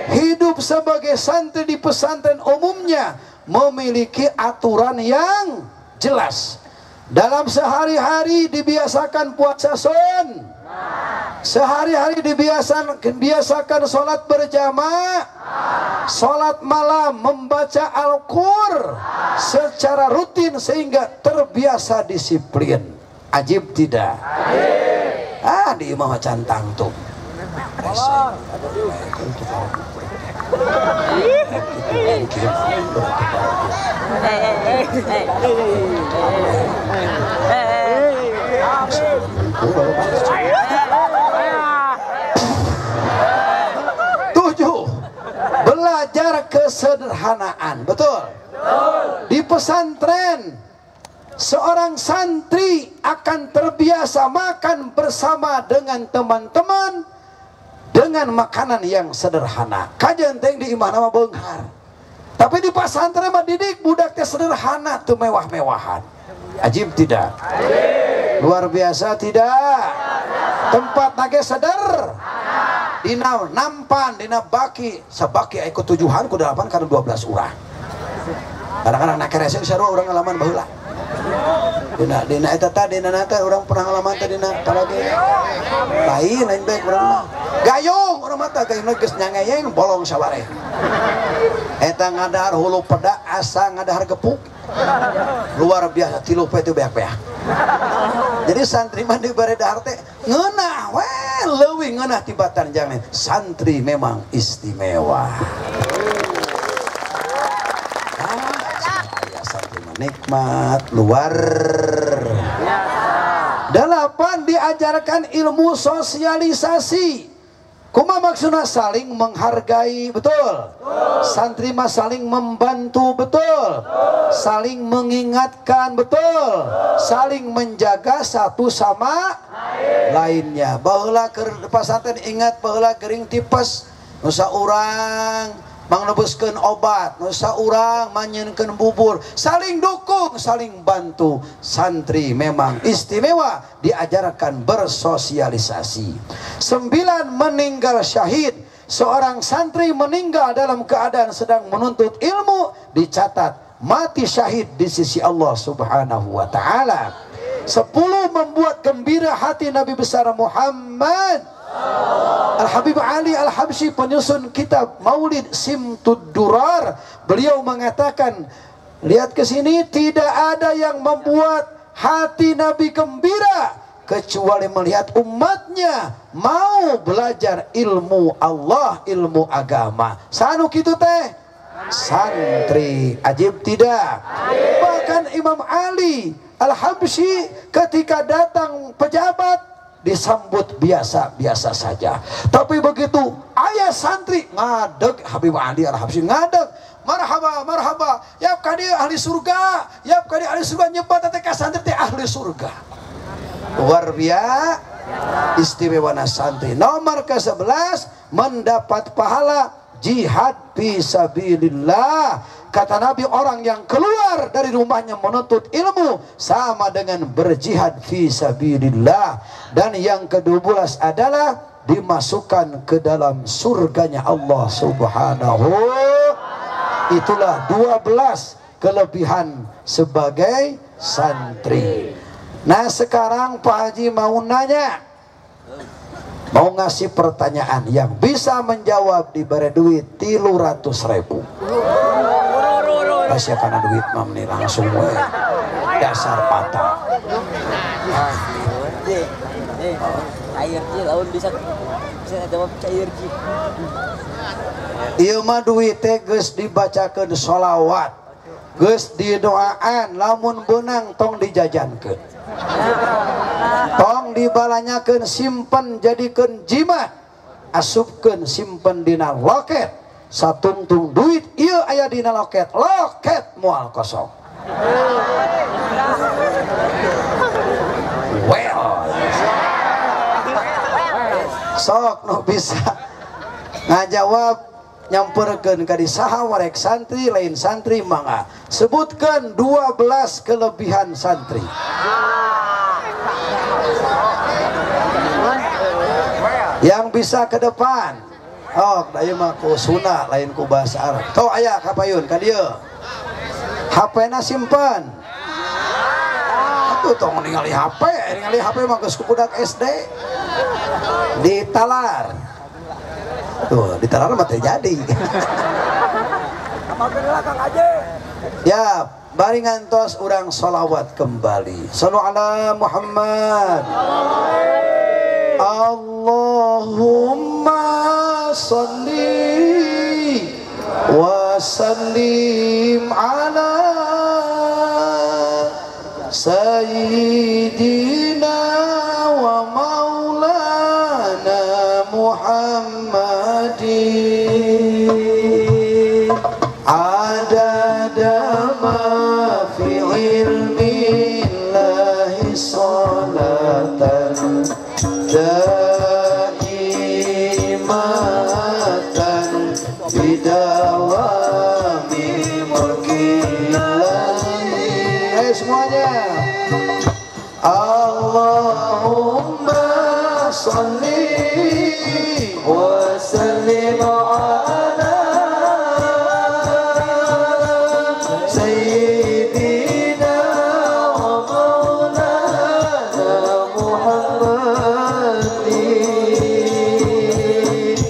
Hidup sebagai santri di pesantren umumnya memiliki aturan yang jelas. Dalam sehari-hari dibiasakan puasa sun. Sehari-hari dibiasakan sholat berjamaah, sholat malam, membaca Al-Qur'an secara rutin sehingga terbiasa disiplin. Ajib tidak? Ah, di imah macan tangtung. Tujuh, belajar kesederhanaan. Betul. Di pesantren seorang santri akan terbiasa makan bersama dengan teman-teman dengan makanan yang sederhana. Kajian teh di imah nama beunghar. Tapi di pesantren mah didik budak teh sederhana tuh mewah-mewahan. Ajib tidak? Ajib. Luar biasa tidak? Tempat nage seder. Dina nampan, dina baki, sabaki aya tujuhan ku 8 karena 12 urang. Kadang-kadang nak resek sarua urang ngalaman baheula. Dina dina eta tah dina teh urang pernah ngalaman teh dina talagi. Lain lain bae urang mah. Gayung urang mah tah gayung geus nyangeyeng bolong sawareh. Eta ngadahar hulu peda asa ngadahar gepuk. Luar biasa tilu poe teh beak-beak. Jadi santri mah dibere dahar teh ngeunah we leuwih ngeunah tibatan jangan. Santri memang istimewa. Santri mah nikmat luar. 8, diajarkan ilmu sosialisasi. Kuma maksudnya saling menghargai, betul. Santri mah saling membantu, betul. Saling mengingatkan, betul. Saling menjaga satu sama lainnya. Baheula keur pasantren ingat baheula gering tipes, nu saurang mangnebuskeun obat, nu saurang manyieunkeun bubur, saling dukung, saling bantu. Santri memang istimewa diajarkan bersosialisasi. 9, meninggal syahid. Seorang santri meninggal dalam keadaan sedang menuntut ilmu dicatat mati syahid di sisi Allah Subhanahu wa ta'ala. 10 membuat gembira hati Nabi besar Muhammad. Al-Habib Ali Al-Habsyi penyusun kitab Maulid Simtud Durar, beliau mengatakan, lihat ke sini, tidak ada yang membuat hati Nabi gembira kecuali melihat umatnya mau belajar ilmu Allah, ilmu agama. Sanu kitu teh santri, ajib tidak? Bahkan Imam Ali Al-Habsyi ketika datang pejabat disambut biasa-biasa saja. Tapi begitu ayah santri ngadeg, Habib Ali Al-Habsyi ngadeg, marhaba marhaba, yap kadi ahli surga, yap kadi ahli surga, nyebat teh ka santri teh ahli surga. Luar biasa istimewa santri. Nomor ke-11 mendapat pahala jihad fisabilillah. Kata Nabi, orang yang keluar dari rumahnya menuntut ilmu sama dengan berjihad fisabilillah. Dan yang ke-12 adalah dimasukkan ke dalam surganya Allah Subhanahu. Itulah 12 kelebihan sebagai santri. Nah sekarang Pak Haji mau nanya, mau ngasih pertanyaan yang bisa menjawab diberi duit 300.000. Masih karena duit mam nih langsung we. Dasar patah. Cair ji, lawan bisa jawab cair ji. Ieu mah duit teh geus dibacakeun sholawat, geus didoaan, lamun beunang tong dijajankeun. Tong dibalanyakeun, simpen jadikeun jimat, asupkeun simpen dina loket. Satungtung duit ieu aya dina loket, loket moal kosong. Well, sok nu bisa ngajawab nyamperkeun ka di saha warek santri lain santri mangga sebutkan 12 kelebihan santri. Yang bisa ke depan. Oh, ieu mah ku sunah lain ku bahasa Arab. Tuh aya kapayun ka dieu. HP-na simpen. Atuh tong ningali HP, ningali HP mah geus ku budak SD. Ditalar. Tuh, ditalar mah teu jadi. Ya, bari ngantos urang sholawat kembali. Sallu ala Muhammad. Allahumma salli wa sallim ala sayyidina wa maulana Muhammadin adada ma fi ilmi llahi salatan daimatan bidawami mulkillahi. Ayo semuanya. Allahumma salli wa sallim ala sayyidina wa maulana Muhammadin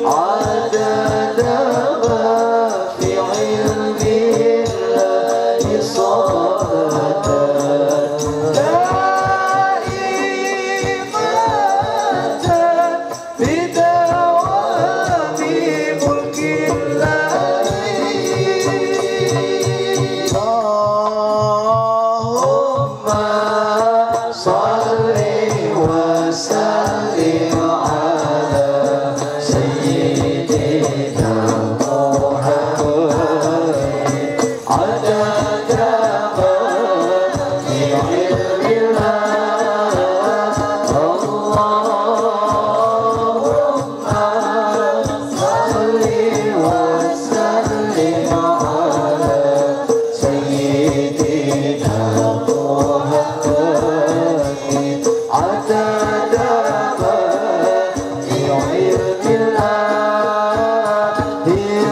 adada ma fi ilmi llahi salatan daimatan bidawami mulkillahi. Allahumma salli wa sallim ala sayyidina Muhammad adada ma fi ilmillah. Allahumma salli wa sallim ala sayyidina Muhammad adada ma fi ilmillah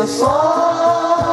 salatan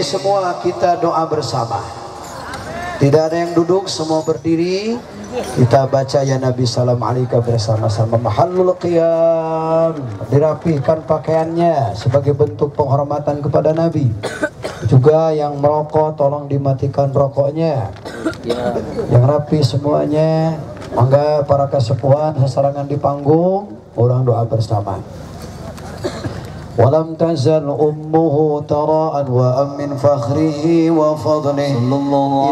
Semua kita doa bersama. Tidak ada yang duduk, semua berdiri. Kita baca ya Nabi salam alaika bersama-sama. Mahallul qiyam. Dirapihkan pakaiannya sebagai bentuk penghormatan kepada Nabi. Juga yang merokok tolong dimatikan rokoknya. Yang rapi semuanya. Mangga para kesepuhan sesarangan di panggung, orang doa bersama. ولم تزل أمه ترى أنواء من فخره وفضله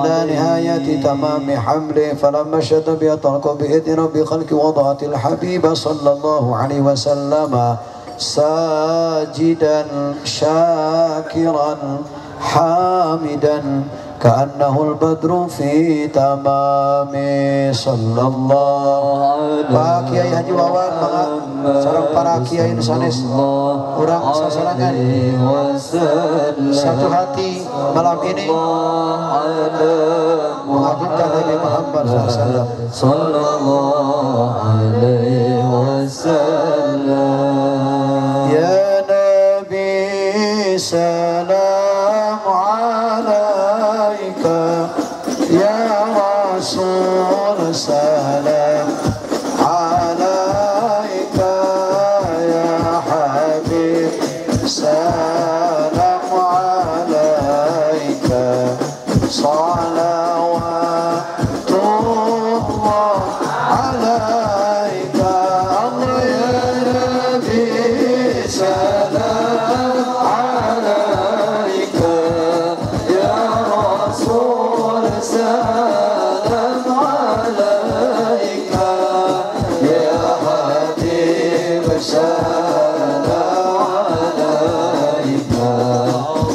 إلى نهاية تمام حمله فلما اشتد بها طلق بإذن رب خلق وضعت الحبيب صلى الله عليه وسلم ساجدا شاكرا حامدا كأنه البدر في تمام صلى الله. Pak Kiai Haji Wawan, sareng para kiai sanes urang sasarangan satu hati malam ini mengagungkan Nabi Muhammad SAW. Sallallahu alaihi wasallam. Ya Nabi. سلام عليك يا رسول سلام عليك يا حبيب سلام عليك صلوات الله عليك الله يا نبي سلام عليك يا رسول سلام عليك يا حبيب سلام عليك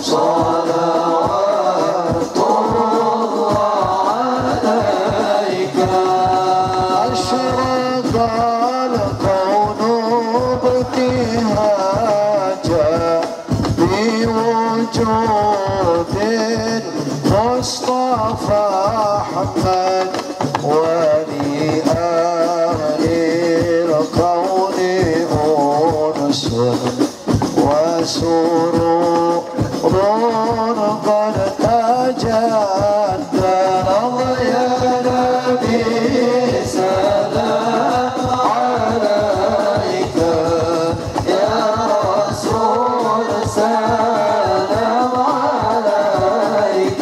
صلوات الله عليك أشرق الكون ابتهاجا بوجود المصطفى أحمد ولآل الكون أنس وسرور قد تجدد الله يا نبي سلام عليك يا رسول سلام عليك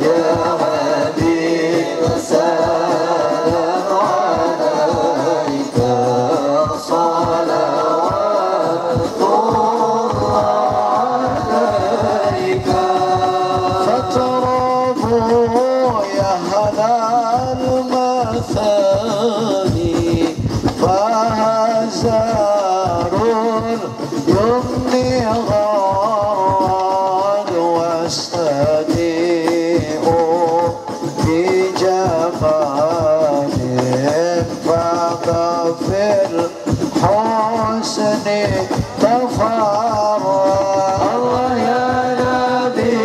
يا حبيب سلام عليك صلوات الله عليك فتربوا يا هلا المثاني فهزار اليمن غراد واستديء في جمال فغفر الحسن تفرد الله يا نبي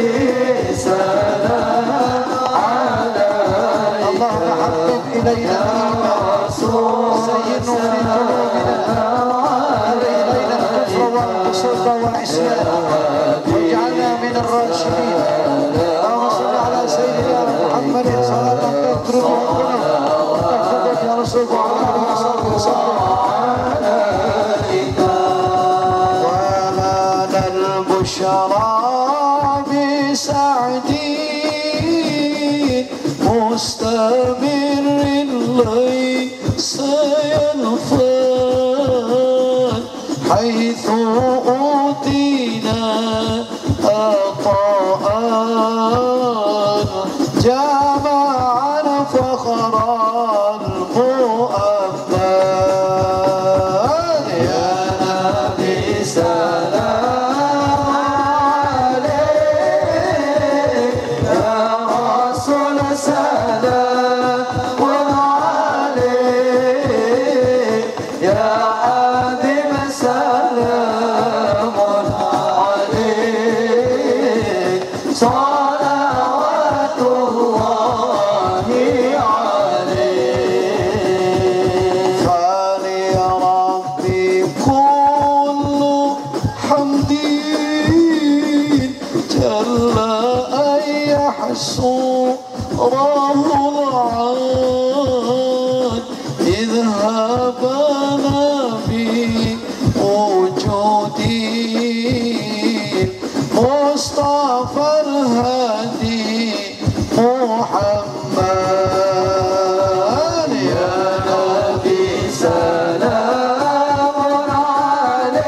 سلام عليك اللهم حبب إلينا الإيمان زينه في قلوبنا إلينا الكفر والفسوق والعصيان واجعلنا من الراشدين. اللهم صل على سيدنا محمد صلاة تغفر بها يا رسول الله وصحبه وسلم. ولنا البشرى بسعد مستمر ليس ينفاد حيث أوتينا عطاء جمعنا فخر المؤمل يا نبي سلام عليك يا رسول سلام عليك يا حبيب سلام عليك صلوات الله عليك. فلربي كل حمد جل أن يحصره العاد إذ هبنا بوجود المصطفى الهادي محمد يا نبي سلام عليك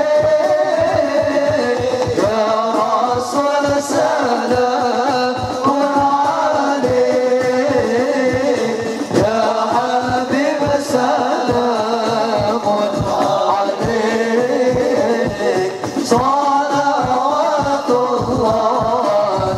يا رسول سلام عليك يا حبيب سلام عليك صلوات الله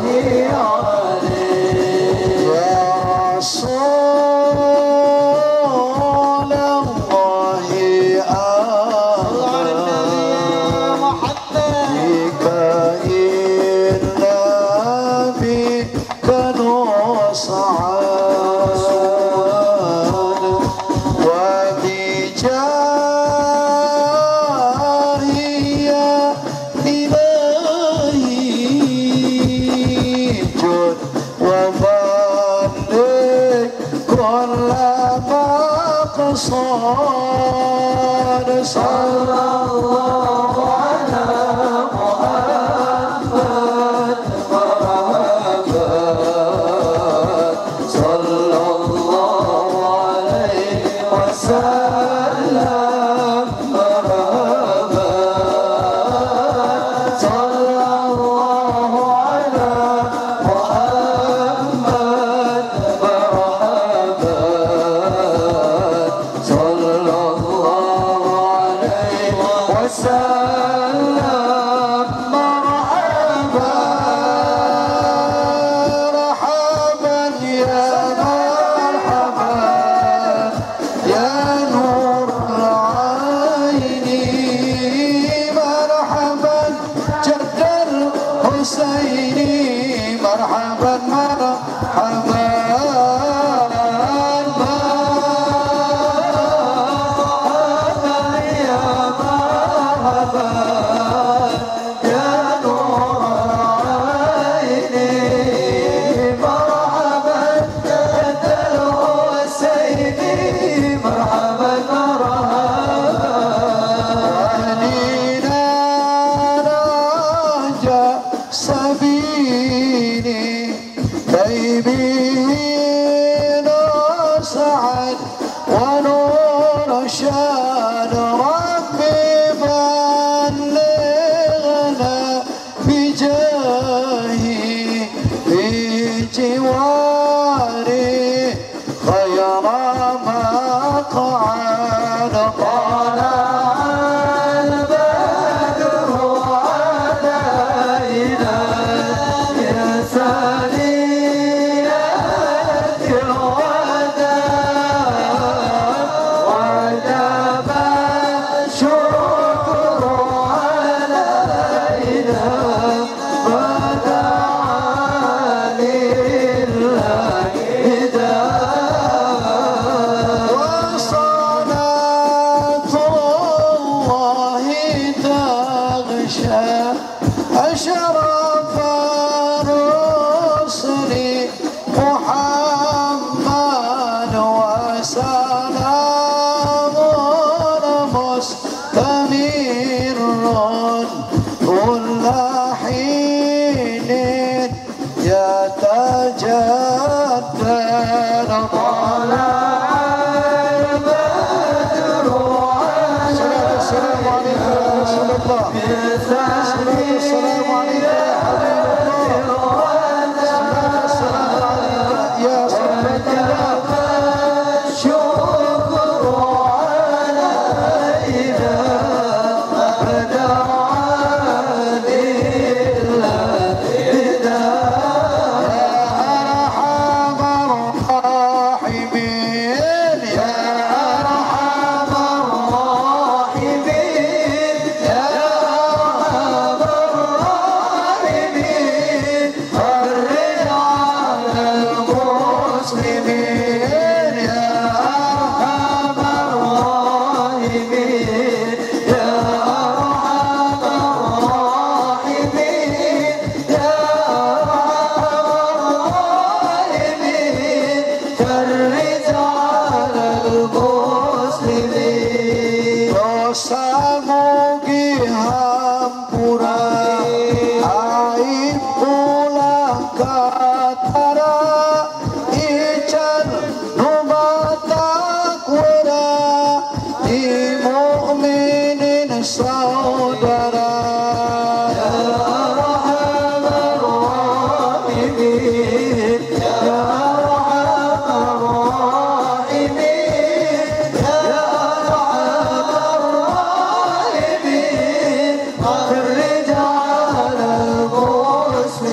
صاد. صلى الله على محمد مرحبا، صلى الله عليه وسلم مرحبا، صلى الله على محمد مرحبا، صلى الله عليه وسلم مرحبا. مرحبا يا مرحبا يا نور العين، مرحبا جد الحسين، مرحبا مرحبا. مرحبا يا مرحبا يا نور العين، مرحبا جد الحسين، مرحبا مرحبا. أهلنا نهج سبيلي كي به نسعد ونرشد، ربي بلغنا بجاهه في جواره خير مقعد. طلع البدر علينا يا سنيات الوداع، وجب الشكر علينا ودعا لله داع. وصلاة الله تغشى أشرف الرسل محمد، وسلام مستمر كل حين يتجدد. طلع البدر السلام عليك يا رسول الله، الصلاة والسلام عليك يا حبيب الله، الصلاة والسلام عليك يا صفة الله. الشكر علينا ودعا لله داع. يا أرحم الراحمين، يا أرحم الراحمين، يا أرحم الراحمين، فرج على المسلمين. يا أرحم الراحمين، يا أرحم الراحمين، يا أرحم الراحمين، فرج على المسلمين. Dosa mugi hampura, aib ulah katara, ican nu matak wera, di mukminin saudara. Ya arhamar rahimin, ya arhamar rahimin, ya arhamar rahimin, فرج على المسلمين.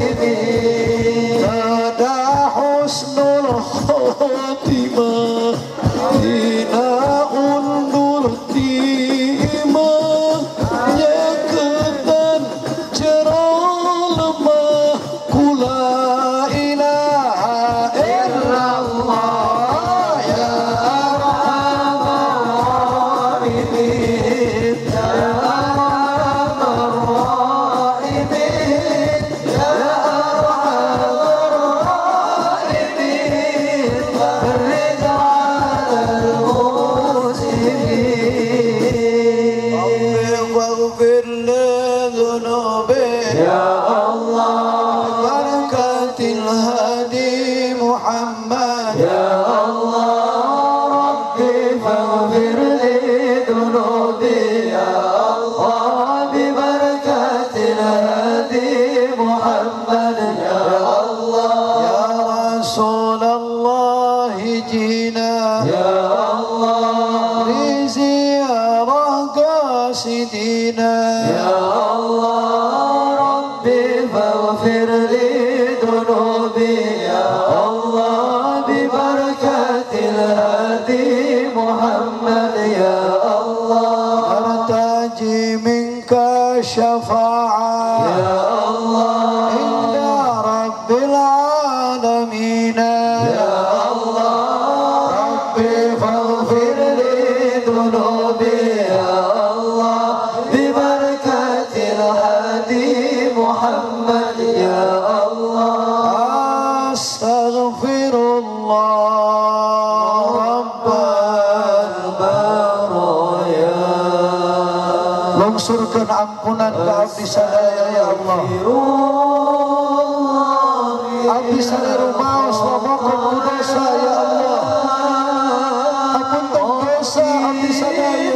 محمد يا الله يا رسول الله جينا يا الله لزيارة قاصدينا يا الله ربي فاغفر لي ذنوبي يا الله ببركة الهادي محمد يا الله نرتجي منك شفاعة يا الله عند رب العالمين يا الله ربي فاغفر لي ذنوبي يا الله ببركة الهادي محمد يا الله أستغفر الله رب البرايا. Lungsurkeun ampunan ka abdi sadaya ya Allah. Abdi sadaya rumaos mamokon ku dosa ya Allah. Hapunten dosa abdi sadaya.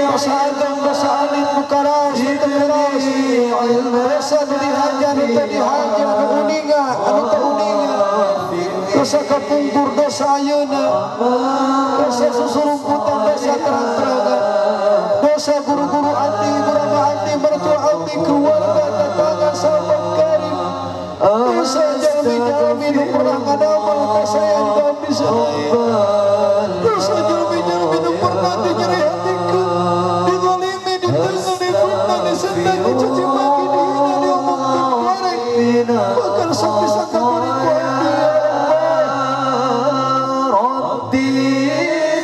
Dosa ageng, dosa alit, nu karaos, nu teu karaos. Dosa nu dihaja, nu teu dihaja, nu uninga, anu teu uninga. Dosa kapungkur, dosa ayeuna. Dosa susurumputan, dosa terang-terangan. Dosa guru-guru abdi, ibu rama abdi, mertua abdi, keluarga, tetangga, sahabat karib. Dosa jalmi-jalmi nu pernah ngadamel kasayan ka abdi sadaya. Dosa jalmi-jalmi nu pernah dinyeri hatikeun, dizalimi, ditengal, difitnah, disendang, dicaci maki, dihina, diomongkeun goreng, bahkan sok disangka goreng ku abdi ya Allah. Rabbi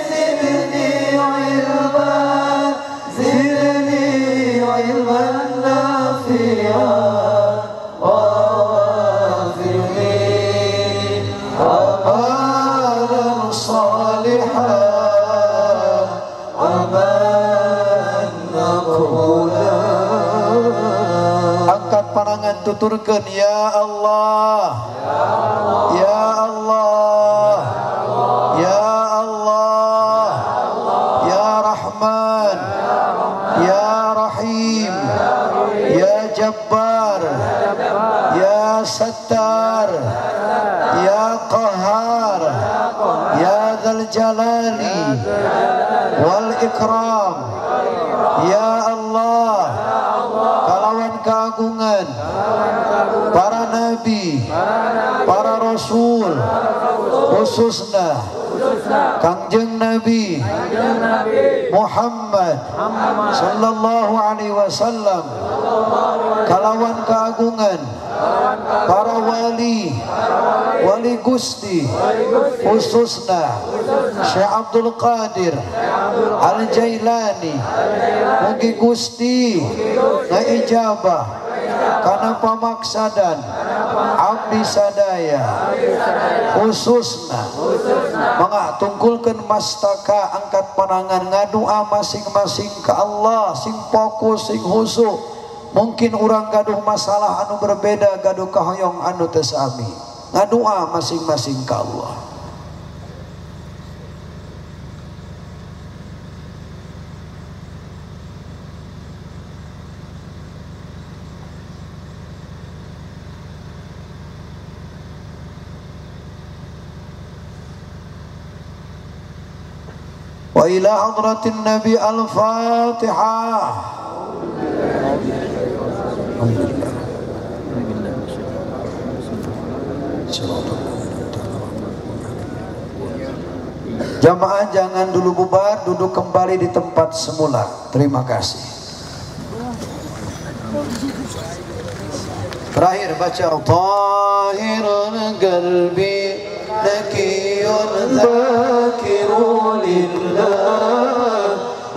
zidni ilman, zidni ilman nafi'an waghfirli amalan salihan amalan maqbulan. Angkat panangan tuturkeun ya Allah, ya Allah, ya Allah, ya Rahman, ya Rahim, ya Jabbar, ya Sattar, ya Qahhar, ya Dzal Jalali wal Ikram. Ya Allah, kalawan keagungan para nabi, para rasul, khususna Kangjeng Nabi Muhammad sallallahu alaihi wasallam, kalawan keagungan para wali, wali Gusti, khususna Syekh Abdul Qadir Al Jailani, mugi Gusti ngaijabah kana pamaksadan abdi sadaya, khususna mangga tungkulkeun mastaka, angkat panangan ngadua masing-masing ke Allah, sing fokus, sing khusyuk. Mungkin urang gaduh masalah anu berbeda, gaduh kahoyong anu teu sami, ngadua masing-masing ke Allah. Wa ila hadratin Nabi al-Fatihah. Jamaah jangan dulu bubar, duduk kembali di tempat semula. Terima kasih. Terakhir baca Tahirul qalbi nakiyun ذاكر لله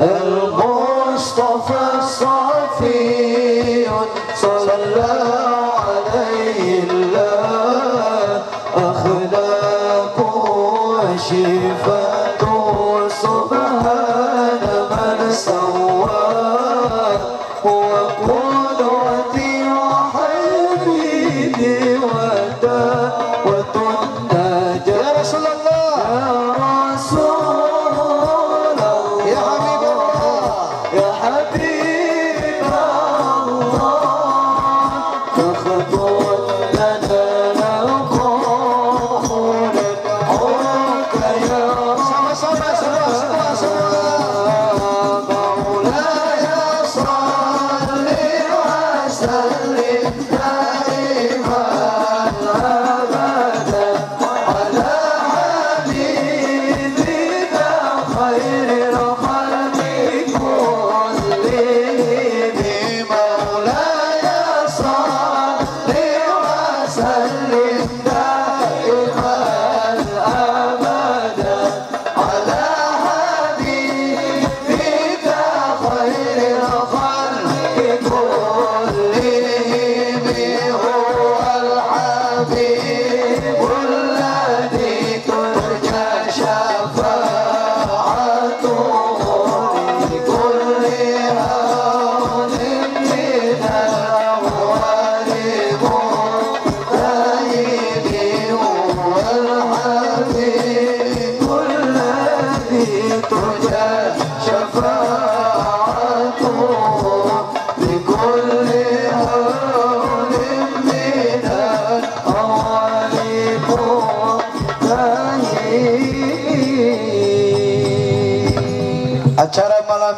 المصطفى الصفي صلى عليه الله أخلاقه وشفاته سبحان من سواه وقدوتي وحبيبي ودعوة النجاة. يا رسول الله، يا رسول الله، يا حبيب الله، يا حبيب الله، تخطو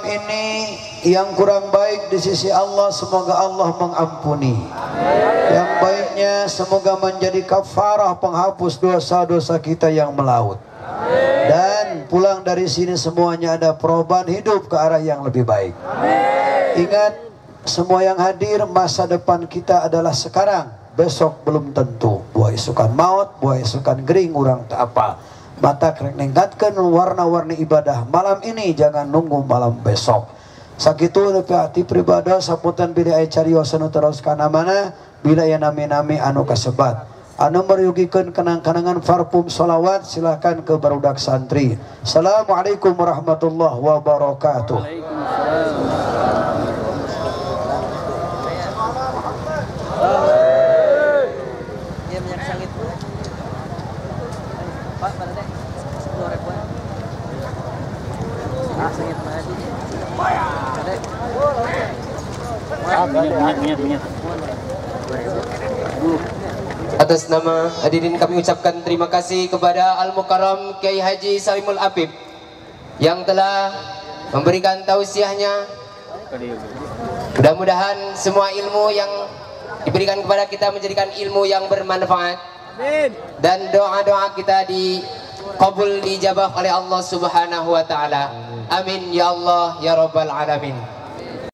ini yang kurang baik di sisi Allah, semoga Allah mengampuni. Amin. Yang baiknya semoga menjadi kafarah penghapus dosa-dosa kita yang melaut. Amin. Dan pulang dari sini semuanya ada perubahan hidup ke arah yang lebih baik. Amin. Ingat, semua yang hadir, masa depan kita adalah sekarang. Besok belum tentu. Buah isukan maut, buah isukan gering, urang tak apa. Mata krek ningkatkan warna-warni ibadah malam ini, jangan nunggu malam besok. Sakitu nepi hati pribadi saputan bilih aya cariosan nu terus kana mana bila ya nami-nami anu kasebat. Anu meryugikeun kenang-kenangan parfum solawat silahkan ke barudak santri. Assalamualaikum warahmatullahi wabarakatuh. Atas nama hadirin kami ucapkan terima kasih kepada Al-Mukarram Kiai Haji Salimul Apip yang telah memberikan tausiahnya. Mudah-mudahan semua ilmu yang diberikan kepada kita menjadikan ilmu yang bermanfaat. Dan doa-doa kita dikabul, diijabah oleh Allah Subhanahu wa taala. Amin ya Allah ya Rabbal alamin.